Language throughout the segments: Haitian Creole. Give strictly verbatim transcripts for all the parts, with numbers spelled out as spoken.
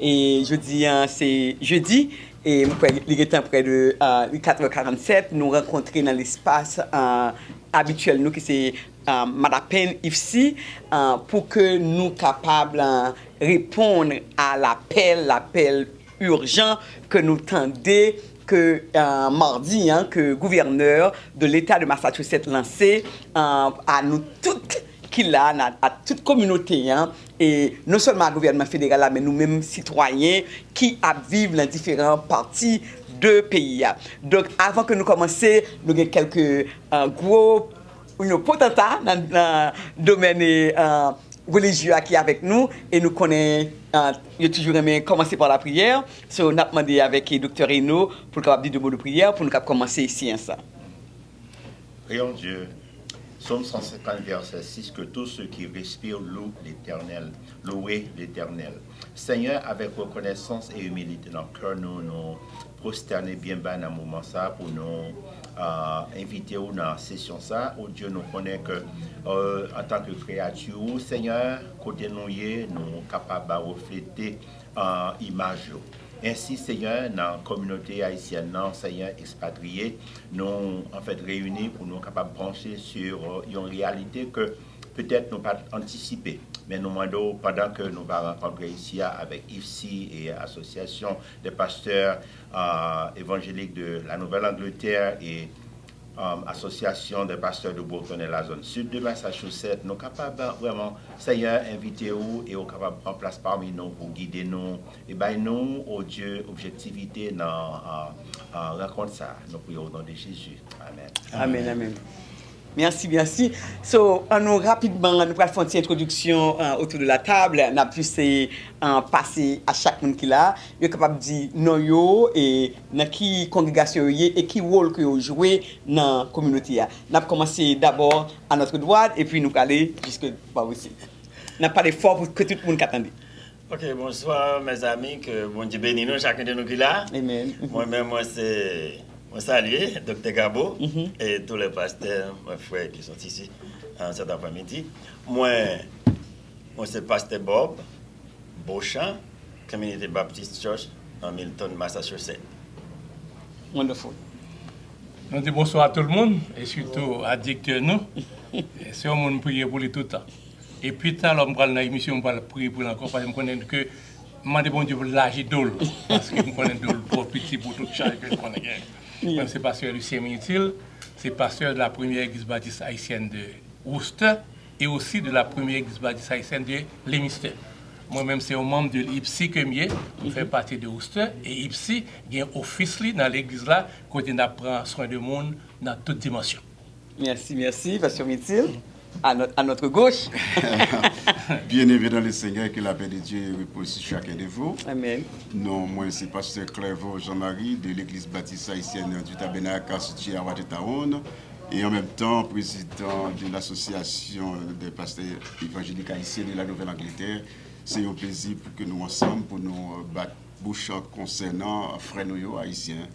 E jodi a, se jedi, e m kwè li gentan prè de, ah, li kat è karannsèt, nou rankontre nan lespas, ah, abityèl nou ki se, ah, Madapen Yvecy, ah, pou ke nou kapab, ah, reponn a lapèl, lapèl ijan ke nou tande ke, ah, madi a, ke gouvènè de leta de Massachusetts lanse, ah, a nou tout ki la, a tout kominote a, e non sèlman a gouvènman federal la, men nou menm sitwayen ki ap viv nan diferan pati de peyi a. Donk, avan ke nou kòmanse, nou gen kèlke, ah, gwo, you know, potanta nan, nan domèn, ah, relijye a ki avèk nou, e nou konnen, ah, yo toujou renmen kòmanse pa lapriyè. So, n ap mande avèk, eh, Doktè Reno pou l kapab di de mo de priyè pou nou kab kòmanse seyans sa. Prions Dieu. Psaume cent cinquante, verset six, que tous ceux qui respirent louent l'Éternel, louez l'Éternel. Seigneur, avec reconnaissance et humilité dans le cœur, nous nous prosterner byen ba nan moman sa pou nou, euh, envite ou nan sesyon sa. O Dye, nou konnen ke, euh, antanke kreyati ou, Senyè, kote nou ye, nou kapab reflete, euh, imaj ou. Ensi, Senyè, nan kominote ayisyèn nan, Senyè, ekspatriye, nou, anfèt, reyini pou nou kapab branche sou, euh, yon reyalite ke petèt nou pa t antisipe. Men nou mande w, pandan ke nou va rankontre isi a avèk IFSI e Association des Pasteurs, euh, Évangéliques de la Nouvelle-Angleterre e, euh, Association des Pasteurs de Brockton et la Zone Sud de Massachusetts, nou kapab, euh, vrèman, Senyè, envite ou e ou kapab pran plas pami nou pou gide nou e bay nou, o Dye, objektivite nan, euh, euh, rankont sa. Nou priye o non de Jezi. Amèn. Amèn, amèn. Mèsi, mèsi. So, an nou rapidman, nou pral fè yon ti entwodiksyon, euh, autour de la table. N ap jis, euh, pase a chak moun ki la. Yo kapab di non yo e nan ki kongregasyon yo ye e ki wòl ke yo jwe nan kominote a. N ap kòmanse dabò à notre droite, epi nou prale jiske bò isi. N ap pale fò pou ke tout moun ka tande. Ok, bonsoir, mes amis, ke Bondye beni nou, chacun de nous qui là. Amen. Mwen menm, mwen se, mwen salye Doktè Gabo e tous les pasteurs, mes frères qui sont ici, en cet après-midi. Mwen, mwen se Pastè Bob Beauchamp, Community Baptist Church, en Milton, Massachusetts. Wonderful. Nou di bonswa a tout moun, e sitou a direktè nou. Se yon moun m priye pou li toutan. E pita, lè m pral nan emisyon, m pral priye pou li ankò, paske m konnen ke m mande Bondye pou l laji do l, paske m konnen do l twò piti pou tout chaj ke l konnen gen. Mwen, se pastè Lucien Minitil, se pastè de la Première Église Baptiste Haïtienne de Worcester, et aussi de la Première Église Baptiste Haïtienne de Leominster. Mwen menm, se yon manm de IFSI ke m ye, m fè pati de Worcester, e IFSI gen ofis li nan legliz la, kote n ap pran swen de moun nan tout dimansyon. Mèsi, mèsi, Pastè Minitil. À notre, à notre gauche. Bien-aimés dans le Seigneur, que la paix de Dieu repose sur chacun de vous. Amen. Non, mwen se pastè Clerveau Jean-Marie de l'Église Baptiste Haïtienne du Tabernacle située à Watertown. E an menm tan, prezidan de l'Association des Pasteurs Évangéliques Haïtiens de la Nouvelle-Angleterre. Se yon plezi pou ke nou ansanm, pou nou, euh, bat bouch konsènan frè nou yo, ayisyen,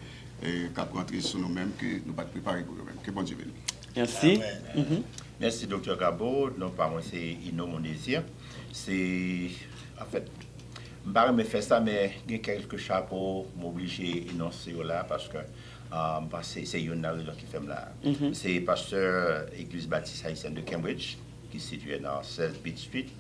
e k ap rantre sou nou menm, ke nou pa t prepare pou yo menm. Ke Bondye beni. Mèsi. Amèn. Mèsi, Doktè Gabo. Non pa mwen, se Ino Mondésir. Se, anfèt, m pa renmen fè sa, men gen kèlke chapo m oblije enonse yo la, paske, ah, m panse se youn nan rezon ki fè m la. Se pastè Egliz Batis Ayisyèn de Cambridge, ki sitiye nan sèz Beach Street.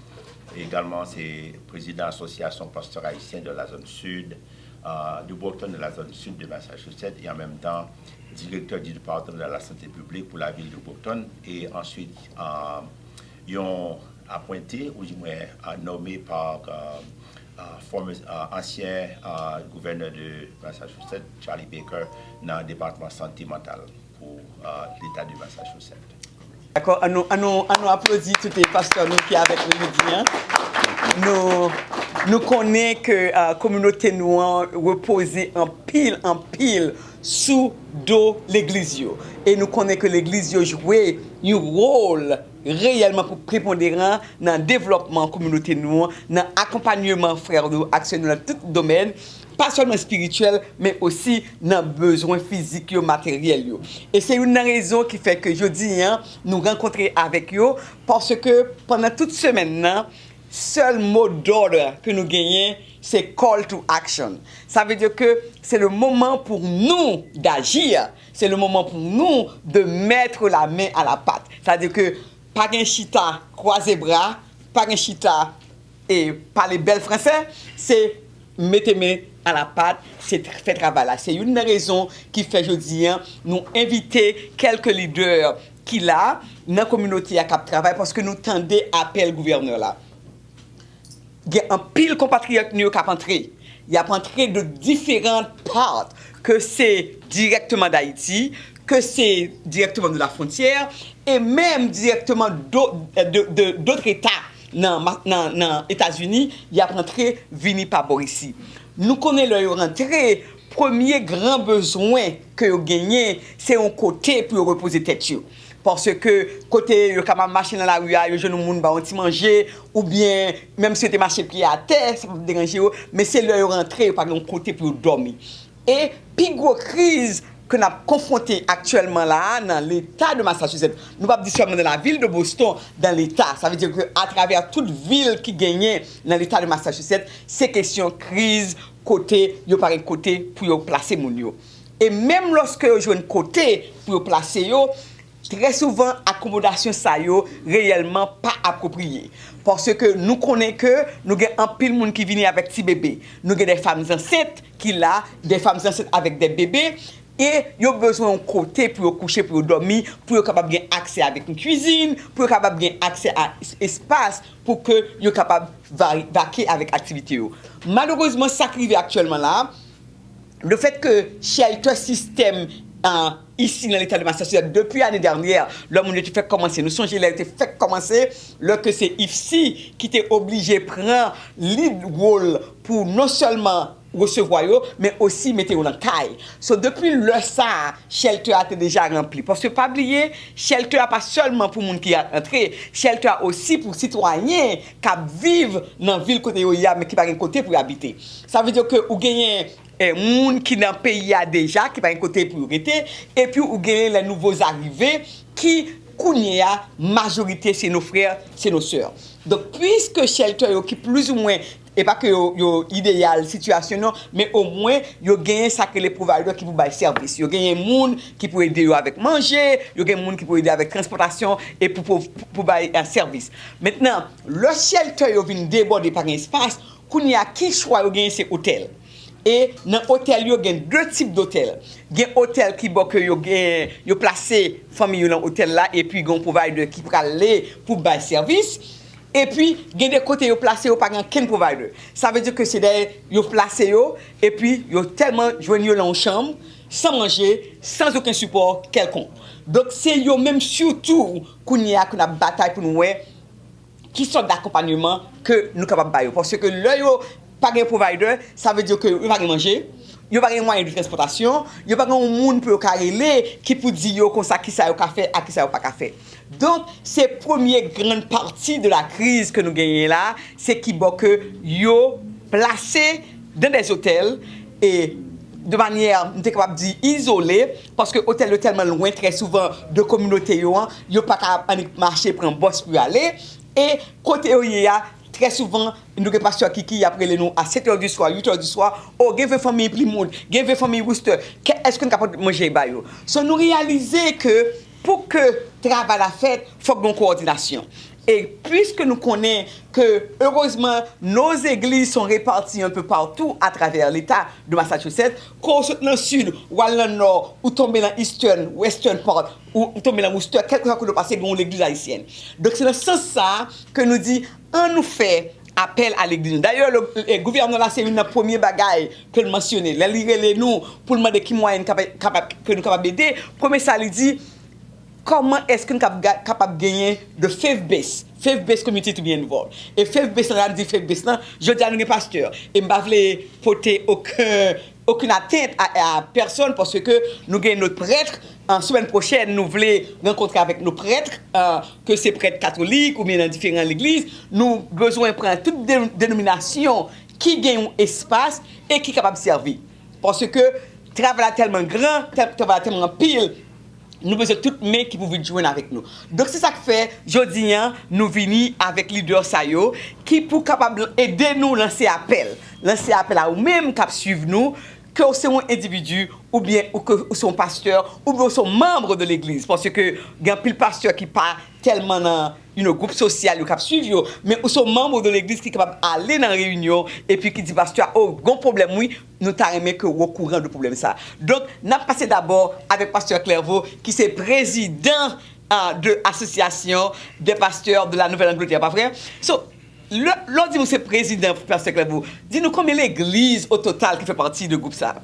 Egalman, se prezidan Asosyasyon Pastè Ayisyen de la Zone Sud, euh, de Brockton, de la Zone Sud de Massachusetts, e an menm tan, direktè du département de la santé publique pour la ville de Brockton, e answit, euh, yon apwenti, ou di mwen, euh, nome pa, euh, euh, former, euh, ansyen, euh, gouvènè de Massachusetts, Charlie Baker, nan depatman sante mantal pou, euh, leta de Massachusetts. Dakò, an nou, an nou, an nou aplodi tout pastè nou ki avèk nou jodi a. Nou, nou konnen ke, euh, kominote nou an repoze anpil, anpil sou do legliz yo. E nou konnen ke legliz yo jwe yon wòl reyèlman preponderan nan devlòpman kominote nou an, nan akonpayman frè nou ak sè nou nan tout domèn, pa sèlman espirityèl, men osi nan bezwen fizik yo, materyèl yo. E se youn nan rezon ki fè ke jodi a, nou rankontre avèk yo, paske pandan tout semèn nan, sèl mo dòd ke nou genyen, Se call to action. Sa vle di ke se le moman pou nou d'agir. Se le moman pou nou de mettre la main à la pâte. Sa vle di ke pa gen chita kwaze bra, pa gen chita e pale bèl fransè, se mete men a la pat, se fè travay la. Se youn nan rezon ki fè jodi a nou envite kèlke lidè ki la nan kominote a k ap travay, paske nou tande apèl gouvènè la. Gen anpil konpatriyòt nou yo k ap antre. Y ap antre de diferan part, ke se dirèkteman d Ayiti, ke se dirèkteman de la fwontyè, e menm dirèkteman do- de- de- dòt eta nan, ma- nan, nan Etazini, y ap rantre vini pa bò isi. Nou konnen lè yo rantre, premye gran bezwen ke yo genyen, se yon kote pou yo repoze tèt yo. Paske kote yo ka mache nan lari a, yo jwenn yon moun ba yon ti manje, oubyen menm si yo te mache pye atè, sa p ap deranje yo, men se lè yo rantre, yo pa gen yon kote pou yo dòmi. E pi gwo kriz ke n ap konfwonte aktyèlman la a nan Leta de Massachusetts, nou p ap di sèlman nan lavil de Boston, nan Leta, sa vle di ke atravè tout vil ki genyen nan Leta de Massachusetts, se kesyon kriz kote yo pa gen kote pou yo plase moun yo. E menm lòske yo jwenn kote pou yo plase yo, trè souvan akomodasyon sa yo reyèlman pa apwopriye. Paske nou konnen ke nou gen anpil moun ki vini avèk ti bebe. Nou gen de fanm ansent ki la, de fanm ansent avèk de bebe, e yo bezwen yon kote pou yo kouche, pou yo dòmi, pou yo kapab gen aksè avèk yon kwizin, pou yo kapab gen aksè a es- espas pou ke yo kapab va- vake avèk aktivite yo. Malerezman, sa k rive aktyèlman la, lefèt ke shelter system, ah, isi nan Leta de Massachusetts, depi ane dènyè, lè moun yo te fèk kòmanse, nou sonje lè yo te fèk kòmanse, lè ke se ifsi ki te oblije pran lid wòl pou non sèlman resevwa yo, men osi mete yo nan kay. So, depi lè sa a, shelter a te deja ranpli. Paske pa bliye, shelter a pa sèlman pou moun ki antre, shelter a osi pou sitwayen k ap viv nan vil kote yo ye a, men ki pa gen kote pou yo abite. Sa vle di ke ou genyen eh, moun ki nan peyi a deja, ki pa gen kote pou yo rete, epi ou genyen les nouveaux arrivés ki, kounye a, majorite se nos frères, se nos sœurs. Donk, puiske shelter yo ki plizoumwen, e pa ke yo, yo ideyal sitiyasyon non, men omwen yo genyen sa k rele provider ki pou bay sèvis. Yo genyen moun ki pou ede yo avèk manje, yo gen moun ki pou ede avèk transpòtasyon e pou, pou, pou bay, eh, sèvis. Mentnan, lè shelter yo vin debòde pa gen espas, kounye a ki chwa yo genyen se otèl. E nan otèl yo gen de tip dotèl. Gen otèl ki bò ke yo gen, yo plase fanmi yo nan otèl la, epi gen yon provider ki prale pou bay sèvis. Epi gen de kote yo plase yo pa gen ankenn provider. Sa vle di ke se dèyè yo plase yo, epi yo tèlman jwenn yo nan yon chanm, san manje, sans okenn sipò kèlkonk. Donk se yo menm sitou kounye a ke n ap batay pou nou wè ki sòt dakonpanyeman ke nou kapab ba yo. Paske lè yo pa gen provider, sa vle di ke yo pa gen manje, yo pa gen mwayen de transpòtasyon, yo pa gen yon moun pou yo ka rele ki pou di yo konsa kisa yo ka fè ak kisa yo pa ka fè. Donk, se premye grann pati de la kriz ke nou genyen la, se ki bò ke yo plase dans des hôtels e de manyè, m te kapab di, izole, paske otèl yo tèlman lwen, trè souvan, de kominote yo an, yo pa ka annik mache pran bòs pou y ale. E kote yo ye a, trè souvan, nou gen pastè Kiki, y ap rele nou a sèt è di swa, uit è di swa, o, gen ven fanmi Plymouth, gen ven fanmi Worcester, kè, èske n ka pote manje ba yo? So, nou reyalize ke pou ke travay la fèt, fòk gen kowòdinasyon. E piske nou konnen ke, erezman, nos églises sont réparties un peu partout à travers l'État de Massachusetts, ke w sot nan sid, w al nan nò, ou tonbe nan Eastern, Western part, ou, ou tonbe nan Worcester, kèlkeswa kote w pase, gen yon legliz ayisyèn. Donk, se nan sans sa a ke nou di, ann nou fè apèl a legliz nou. Dayè, le, e, gouvènè la, se youn nan premye bagay ke l mansyone. Lè li rele nou pou l mande ki mwayen n kapab, kapab, ke nou kapab ede, premye sa li di, kòman èske n kab ga-, kapab genyen the faith base? Faith base community to be involved. E faith base la, l ap di faith base lan, jodi a nou gen pastè. E m pa vle pote okenn, okenn atent a, a pèsonn, paske nou gen nòt prèt. An semèn pwochèn, nou vle rankontre avèk nòt prèt, ke se prèt katolik oubyen nan diferan legliz. Nou bezwen pran tout de-, denominasyon ki gen yon espas e ki kapab sèvi. Paske travay la tèlman gran, tèl-, travay la tèlman anpil, nou bezwen tout men ki pou vin jwenn avèk nou. Donk, se sa k fè, jodi a, nou vini avèk lidè sa yo, ki pou kapab ede nou lanse apèl. Lanse apèl a ou menm k ap swiv nou, ke w se yon endividi, oubyen ou ke ou se yon pastè, oubyen ou se yon manm de legliz, paske gen anpil pastè ki pa tèlman nan, you know, gwoup sosyal yo k ap swiv yo, men ou se yon manm de legliz ki kapab ale nan reyinyon epi ki di pastè a, o, gon pwoblèm wi, nou ta renmen ke w okouran de pwoblèm sa. Donk, n ap pase dabò avèk pastè Clairvaux, ki se prezidan, ah, de Association des Pasteurs de la Nouvelle-Angleterre, pa vre? So, lè, lè w di nou se prezidan, pastè Clairvaux, di nou konbyen legliz o total ki fè pati de gwoup sa?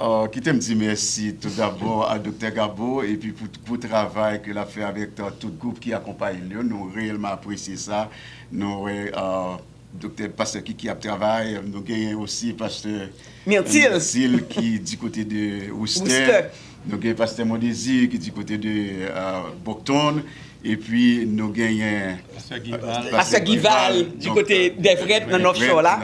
Ah, kite m di mèsi tou dabò a Doktè Gabo epi pou gwo travay ke l ap fè avèk, ah, tout gwoup ki akonpaye l yo. Nou reyèlman apresye sa. Nou wè, ah, Doktè, pastè Kiki ap travay. Nou genyen osi pastè Myrtil. Myrtil ki di kote de Worcester. Worcester. Nou genyen pastè Mondésir ki di kote de, ah, Boughton. Epi nou genyen Pastè Guy Val. Pastè Guy Val, di kote Dèvrèt, nan North Shore la.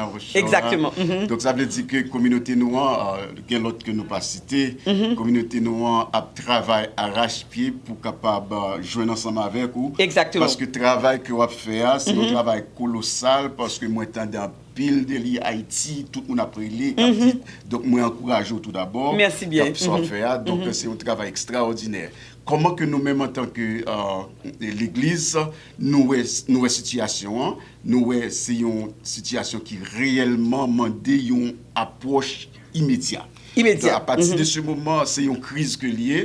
Egzakteman. Mhm. Donk sa vle di ke kominote nou an, ah, gen lòt ke nou pa site, kominote nou an ap travay arachpye pou kapab, ah, jwenn ansanm avèk ou. Egzakteman. Paske travay ke w ap fè a, se yon travay kolosal, paske mwen tande anpil de li Ayiti, tout moun ap rele, k ap di. Donk mwen ankouraje w tou dabò. Mèsi byen. K ap sa w ap fè a. Donk se yon travay ekstraòdinè. Kòman ke nou menm antanke, ah, legliz, nou wè, nou wè sitiyasyon an, nou wè se yon sitiyasyon ki reyèlman mande yon apwòch imedya. Imedya. Donk, apati de se moman, se yon kriz ke l ye.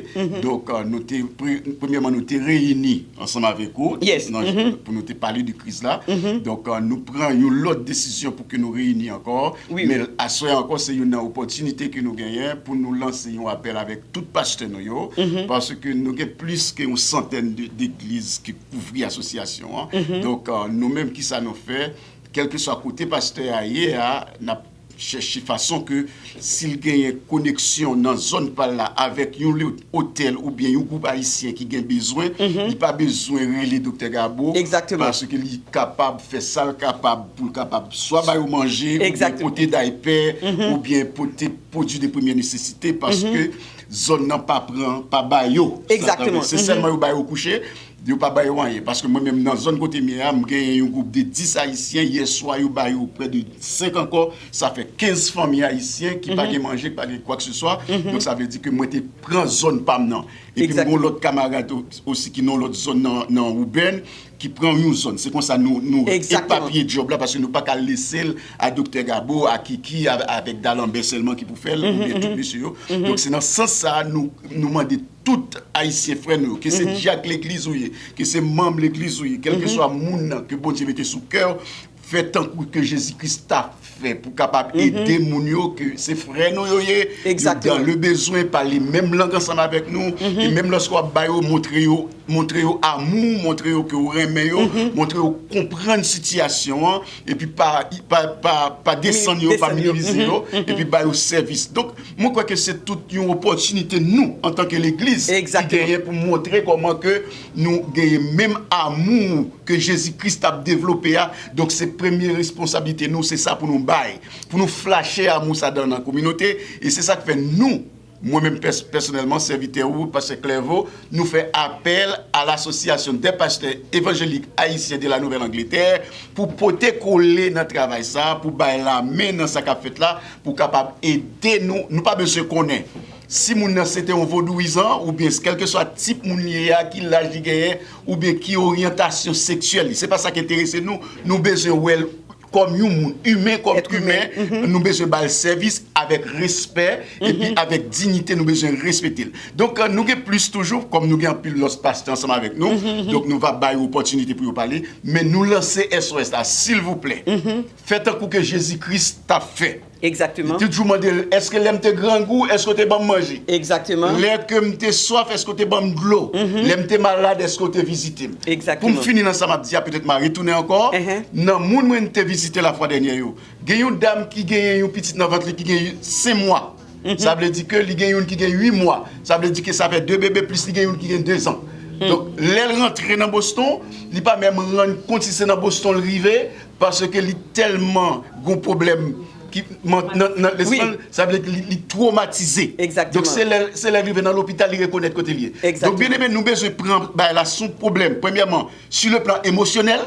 Donk, ah, nou te, pre- premyèman, nou te reyini ansanm avèk ou Yes. nan- pou nou te pale de kriz la. Donk, ah, nou pran yon lòt desizyon pou ke nou reyini ankò. Wi, Men aswè ankò, se youn nan opòtinite ke nou genyen pou nou lanse yon apèl avèk tout pastè nou yo, paske nou gen plis ke yon santèn de- degliz ki kouvri asosyasyon an. Donk, ah, nou menm, kisa nou fè? Kèlkeswa kote pastè a ye a, n ap chèche fason ke si l genyen koneksyon nan zòn pa l la avèk yon lè- otèl oubyen yon gwoup ayisyen ki gen bezwen, li pa bezwen rele Doktè Gabo, Egzakteman. Paske li kapab fè sa l kapab pou l kapab swa ba yo manje, oubyen Egzakteman. Pote daypè, oubyen pote pwodui de premyè nesesite, paske zòn nan pa pran, pa ba yo. Egzakteman. Se sèlman yo ba yo kouche, yo pa ba yo anyen. Paske mwen menm nan zòn kote m ye a, m genyen yon gwoup de dis ayisyen, yè swa yo ba yo prè de senk ankò, sa fè kenz fanmi ayisyen ki pa gen manje, ki pa gen kwakeseswa. Donk sa vle di ke mwen te pran zòn pa m nan. Epi m Egzakteman. Gen lòt kamarad o- osi ki nan lòt zòn nan, nan Woburn, ki pran yon zòn. Se konsa nou, nou Egzakteman. Epapye djòb la, paske nou pa ka lese l a Doktè Gabo, a Kiki, a- avèk Dalanbè sèlman ki pou fè l, oubyen tout mesye yo. Donk se nan sans sa a, nou, nou mande tout ayisyen frè nou yo, ke se dyak legliz ou ye, ke se manm legliz ou ye, kèlkeswa moun nan ke Bondye mete sou kè w, fè tankou ke Jezi Kris ta fè pou kapab ede moun yo, ke se frè nou yo ye, yo Egzakteman. Dans le bezwen, pale menm lang ansanm avèk nou, e menm lòske w ap ba yo, montre yo, montre yo amou, montre yo ke w renmen yo, montre yo konprann sitiyasyon an, epi pa, pa, pa, pa desann yo, pa Desann yo. Minimize yo, epi ba yo sèvis. Donk, mwen kwè ke se tout yon opòtinite nou, antanke legliz, ki Egzakteman. Genyen pou montre kòman ke nou genyen menm amou ke Jezi Kris t ap devlope a. Donk, se premye responsablite nou, se sa pou nou bay, pou nou flache amou sa dan nan kominote, e se sa k fè nou, mwen menm pès- pèsonèlman, sèvitè ou, pastè Clairvaux, nou fè apèl a l'Association des Pasteurs Évangéliques Haïtiens de la Nouvelle-Angleterre pou pote kole nan travay sa, pou bay lamen nan sa k ap fèt la, pou kapab ede nou. Nou pa bezwen konnen si moun nan se te yon vodouyizan, oubyen kèlkeswa tip moun li ye a, ki laj li genyen, oubyen ki oryantasyon seksyèl li. Se pa sa k enterese nou. Nou bezwen wè l kòm yon moun, imen kòm imen. Nou bezwen ba l sèvis avèk respè, epi avèk diyite, nou bezwen respekte l. Donk, nou gen plis toujou, kòm nou gen anpil lòt pastè ansanm avèk nou, donk nou va bay yo opòtinite pou yo pale, men nou lanse S O S la, silvouplè. Fè tankou ke Jezi Kris t ap fè. Egzakteman. Li te toujou mande l, èske lè m te grangou, èske w te ban m manje? Egzakteman. Lè ke m te swaf, èske w te ban m dlo? Lè m te malad, èske w te vizite m? Egzakteman. Pou m fini nan sa m ap di a, petèt m a retounen ankò. Nan moun mwen te vizite lafwa dènyè yo, gen yon dam ki genyen yon pitit nan vant li ki gen senk mwa. Sa vle di ke li gen youn ki gen uit mwa. Sa vle di ke sa fè de bebe plis li gen youn ki gen de zan. Donk, lè l rantre nan Boston, li pa menm rann kont si se nan Boston l rive, paske li tèlman gon pwoblèm ki, nan, nan, nan lespri l, sa vle di li, li twomatize. Egzakteman. Donk, se lè, se lè l rive nan lopital, li rekonèt kote l ye. Egzakteman. Donk, byeneme, nou bezwen pran bagay la sou pwoblèm. Premyèman, sur le plan émotionnel,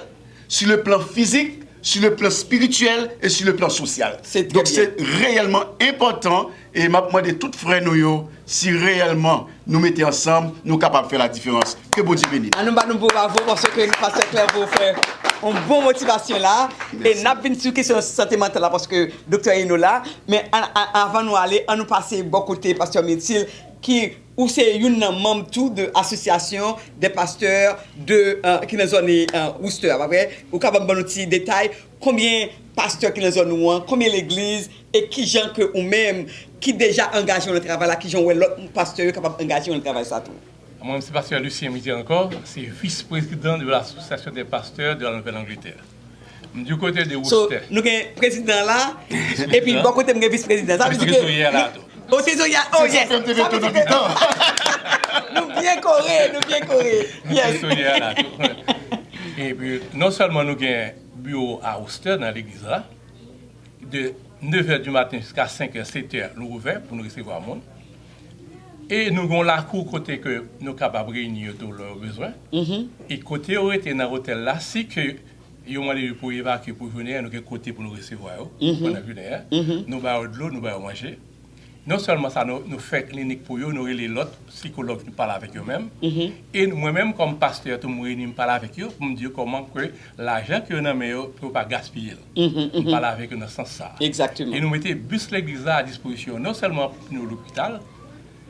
sur le plan physique, sur le plan spirituel et sur le plan social. Donk, se reyèlman enpòtan, e m ap mande tout frè nou yo, si reyèlman nou mete ansanm, nou kapab fè ladiférans. Ke Bondye beni nou. An nou ba nou bon bravo, paske pastè Clerveau fè yon bon motivasyon la. E n ap vin sou kesyon sante mantal la, paske doktè Eno la. Men an- an- anvan nou ale, an nou pase bò kote pastè Myrtil, ki ou se youn nan manm tou de asosyasyon de pastè de, euh, ki nan zòn, euh, Worcester, pa vre? Ou kapab ban nou ti detay, konbyen pastè ki nan zòn ou an, konbyen legliz, e kijan ke ou menm ki deja angaje w nan travay la, kijan w wè lòt pastè yo kapab angaje yo nan travay sa tou? Mwen, se pastè Lucien Mizè ankò, se vis prezidan de l'association des pasteurs de la Nouvelle-Angleterre. M di kote de Worcester. So, nou gen prezidan la, epi bò kote m gen vis prezidan. Sa vle di ke trezorye a la tou. O trezorye a, oh yes. Sa vle di ke nou byen kore, nou byen kore. Yes. Trezorye a la tou. Epi, non sèlman nou gen biwo a Worcester nan legliz la, de nev è di maten jiska senk è, sèt è, nou ouvè pou nou resevwa moun. E nou gen yon lakou kote ke nou kapab reyini yo tou lè yo bezwen. E kote yo rete nan otèl la, si ke yo mande yo pou evakye pou jounen an, nou gen kote pou nou resevwa yo pandan jounen an. Nou ba yo dlo, nou ba yo manje. Non sèlman sa, nou, nou fè klinik pou yo, nou rele lòt sikològ, nou pale avèk yo menm. E mwen menm, kòm pastè tou, m reyini, m pale avèk yo pou m di yo kòman ke lajan ke yo nan men yo, pou yo pa gaspiye l. M pale avèk yo nan sans sa a. E nou mete bis legliz la a dispozisyon, non sèlman pou nou lopital,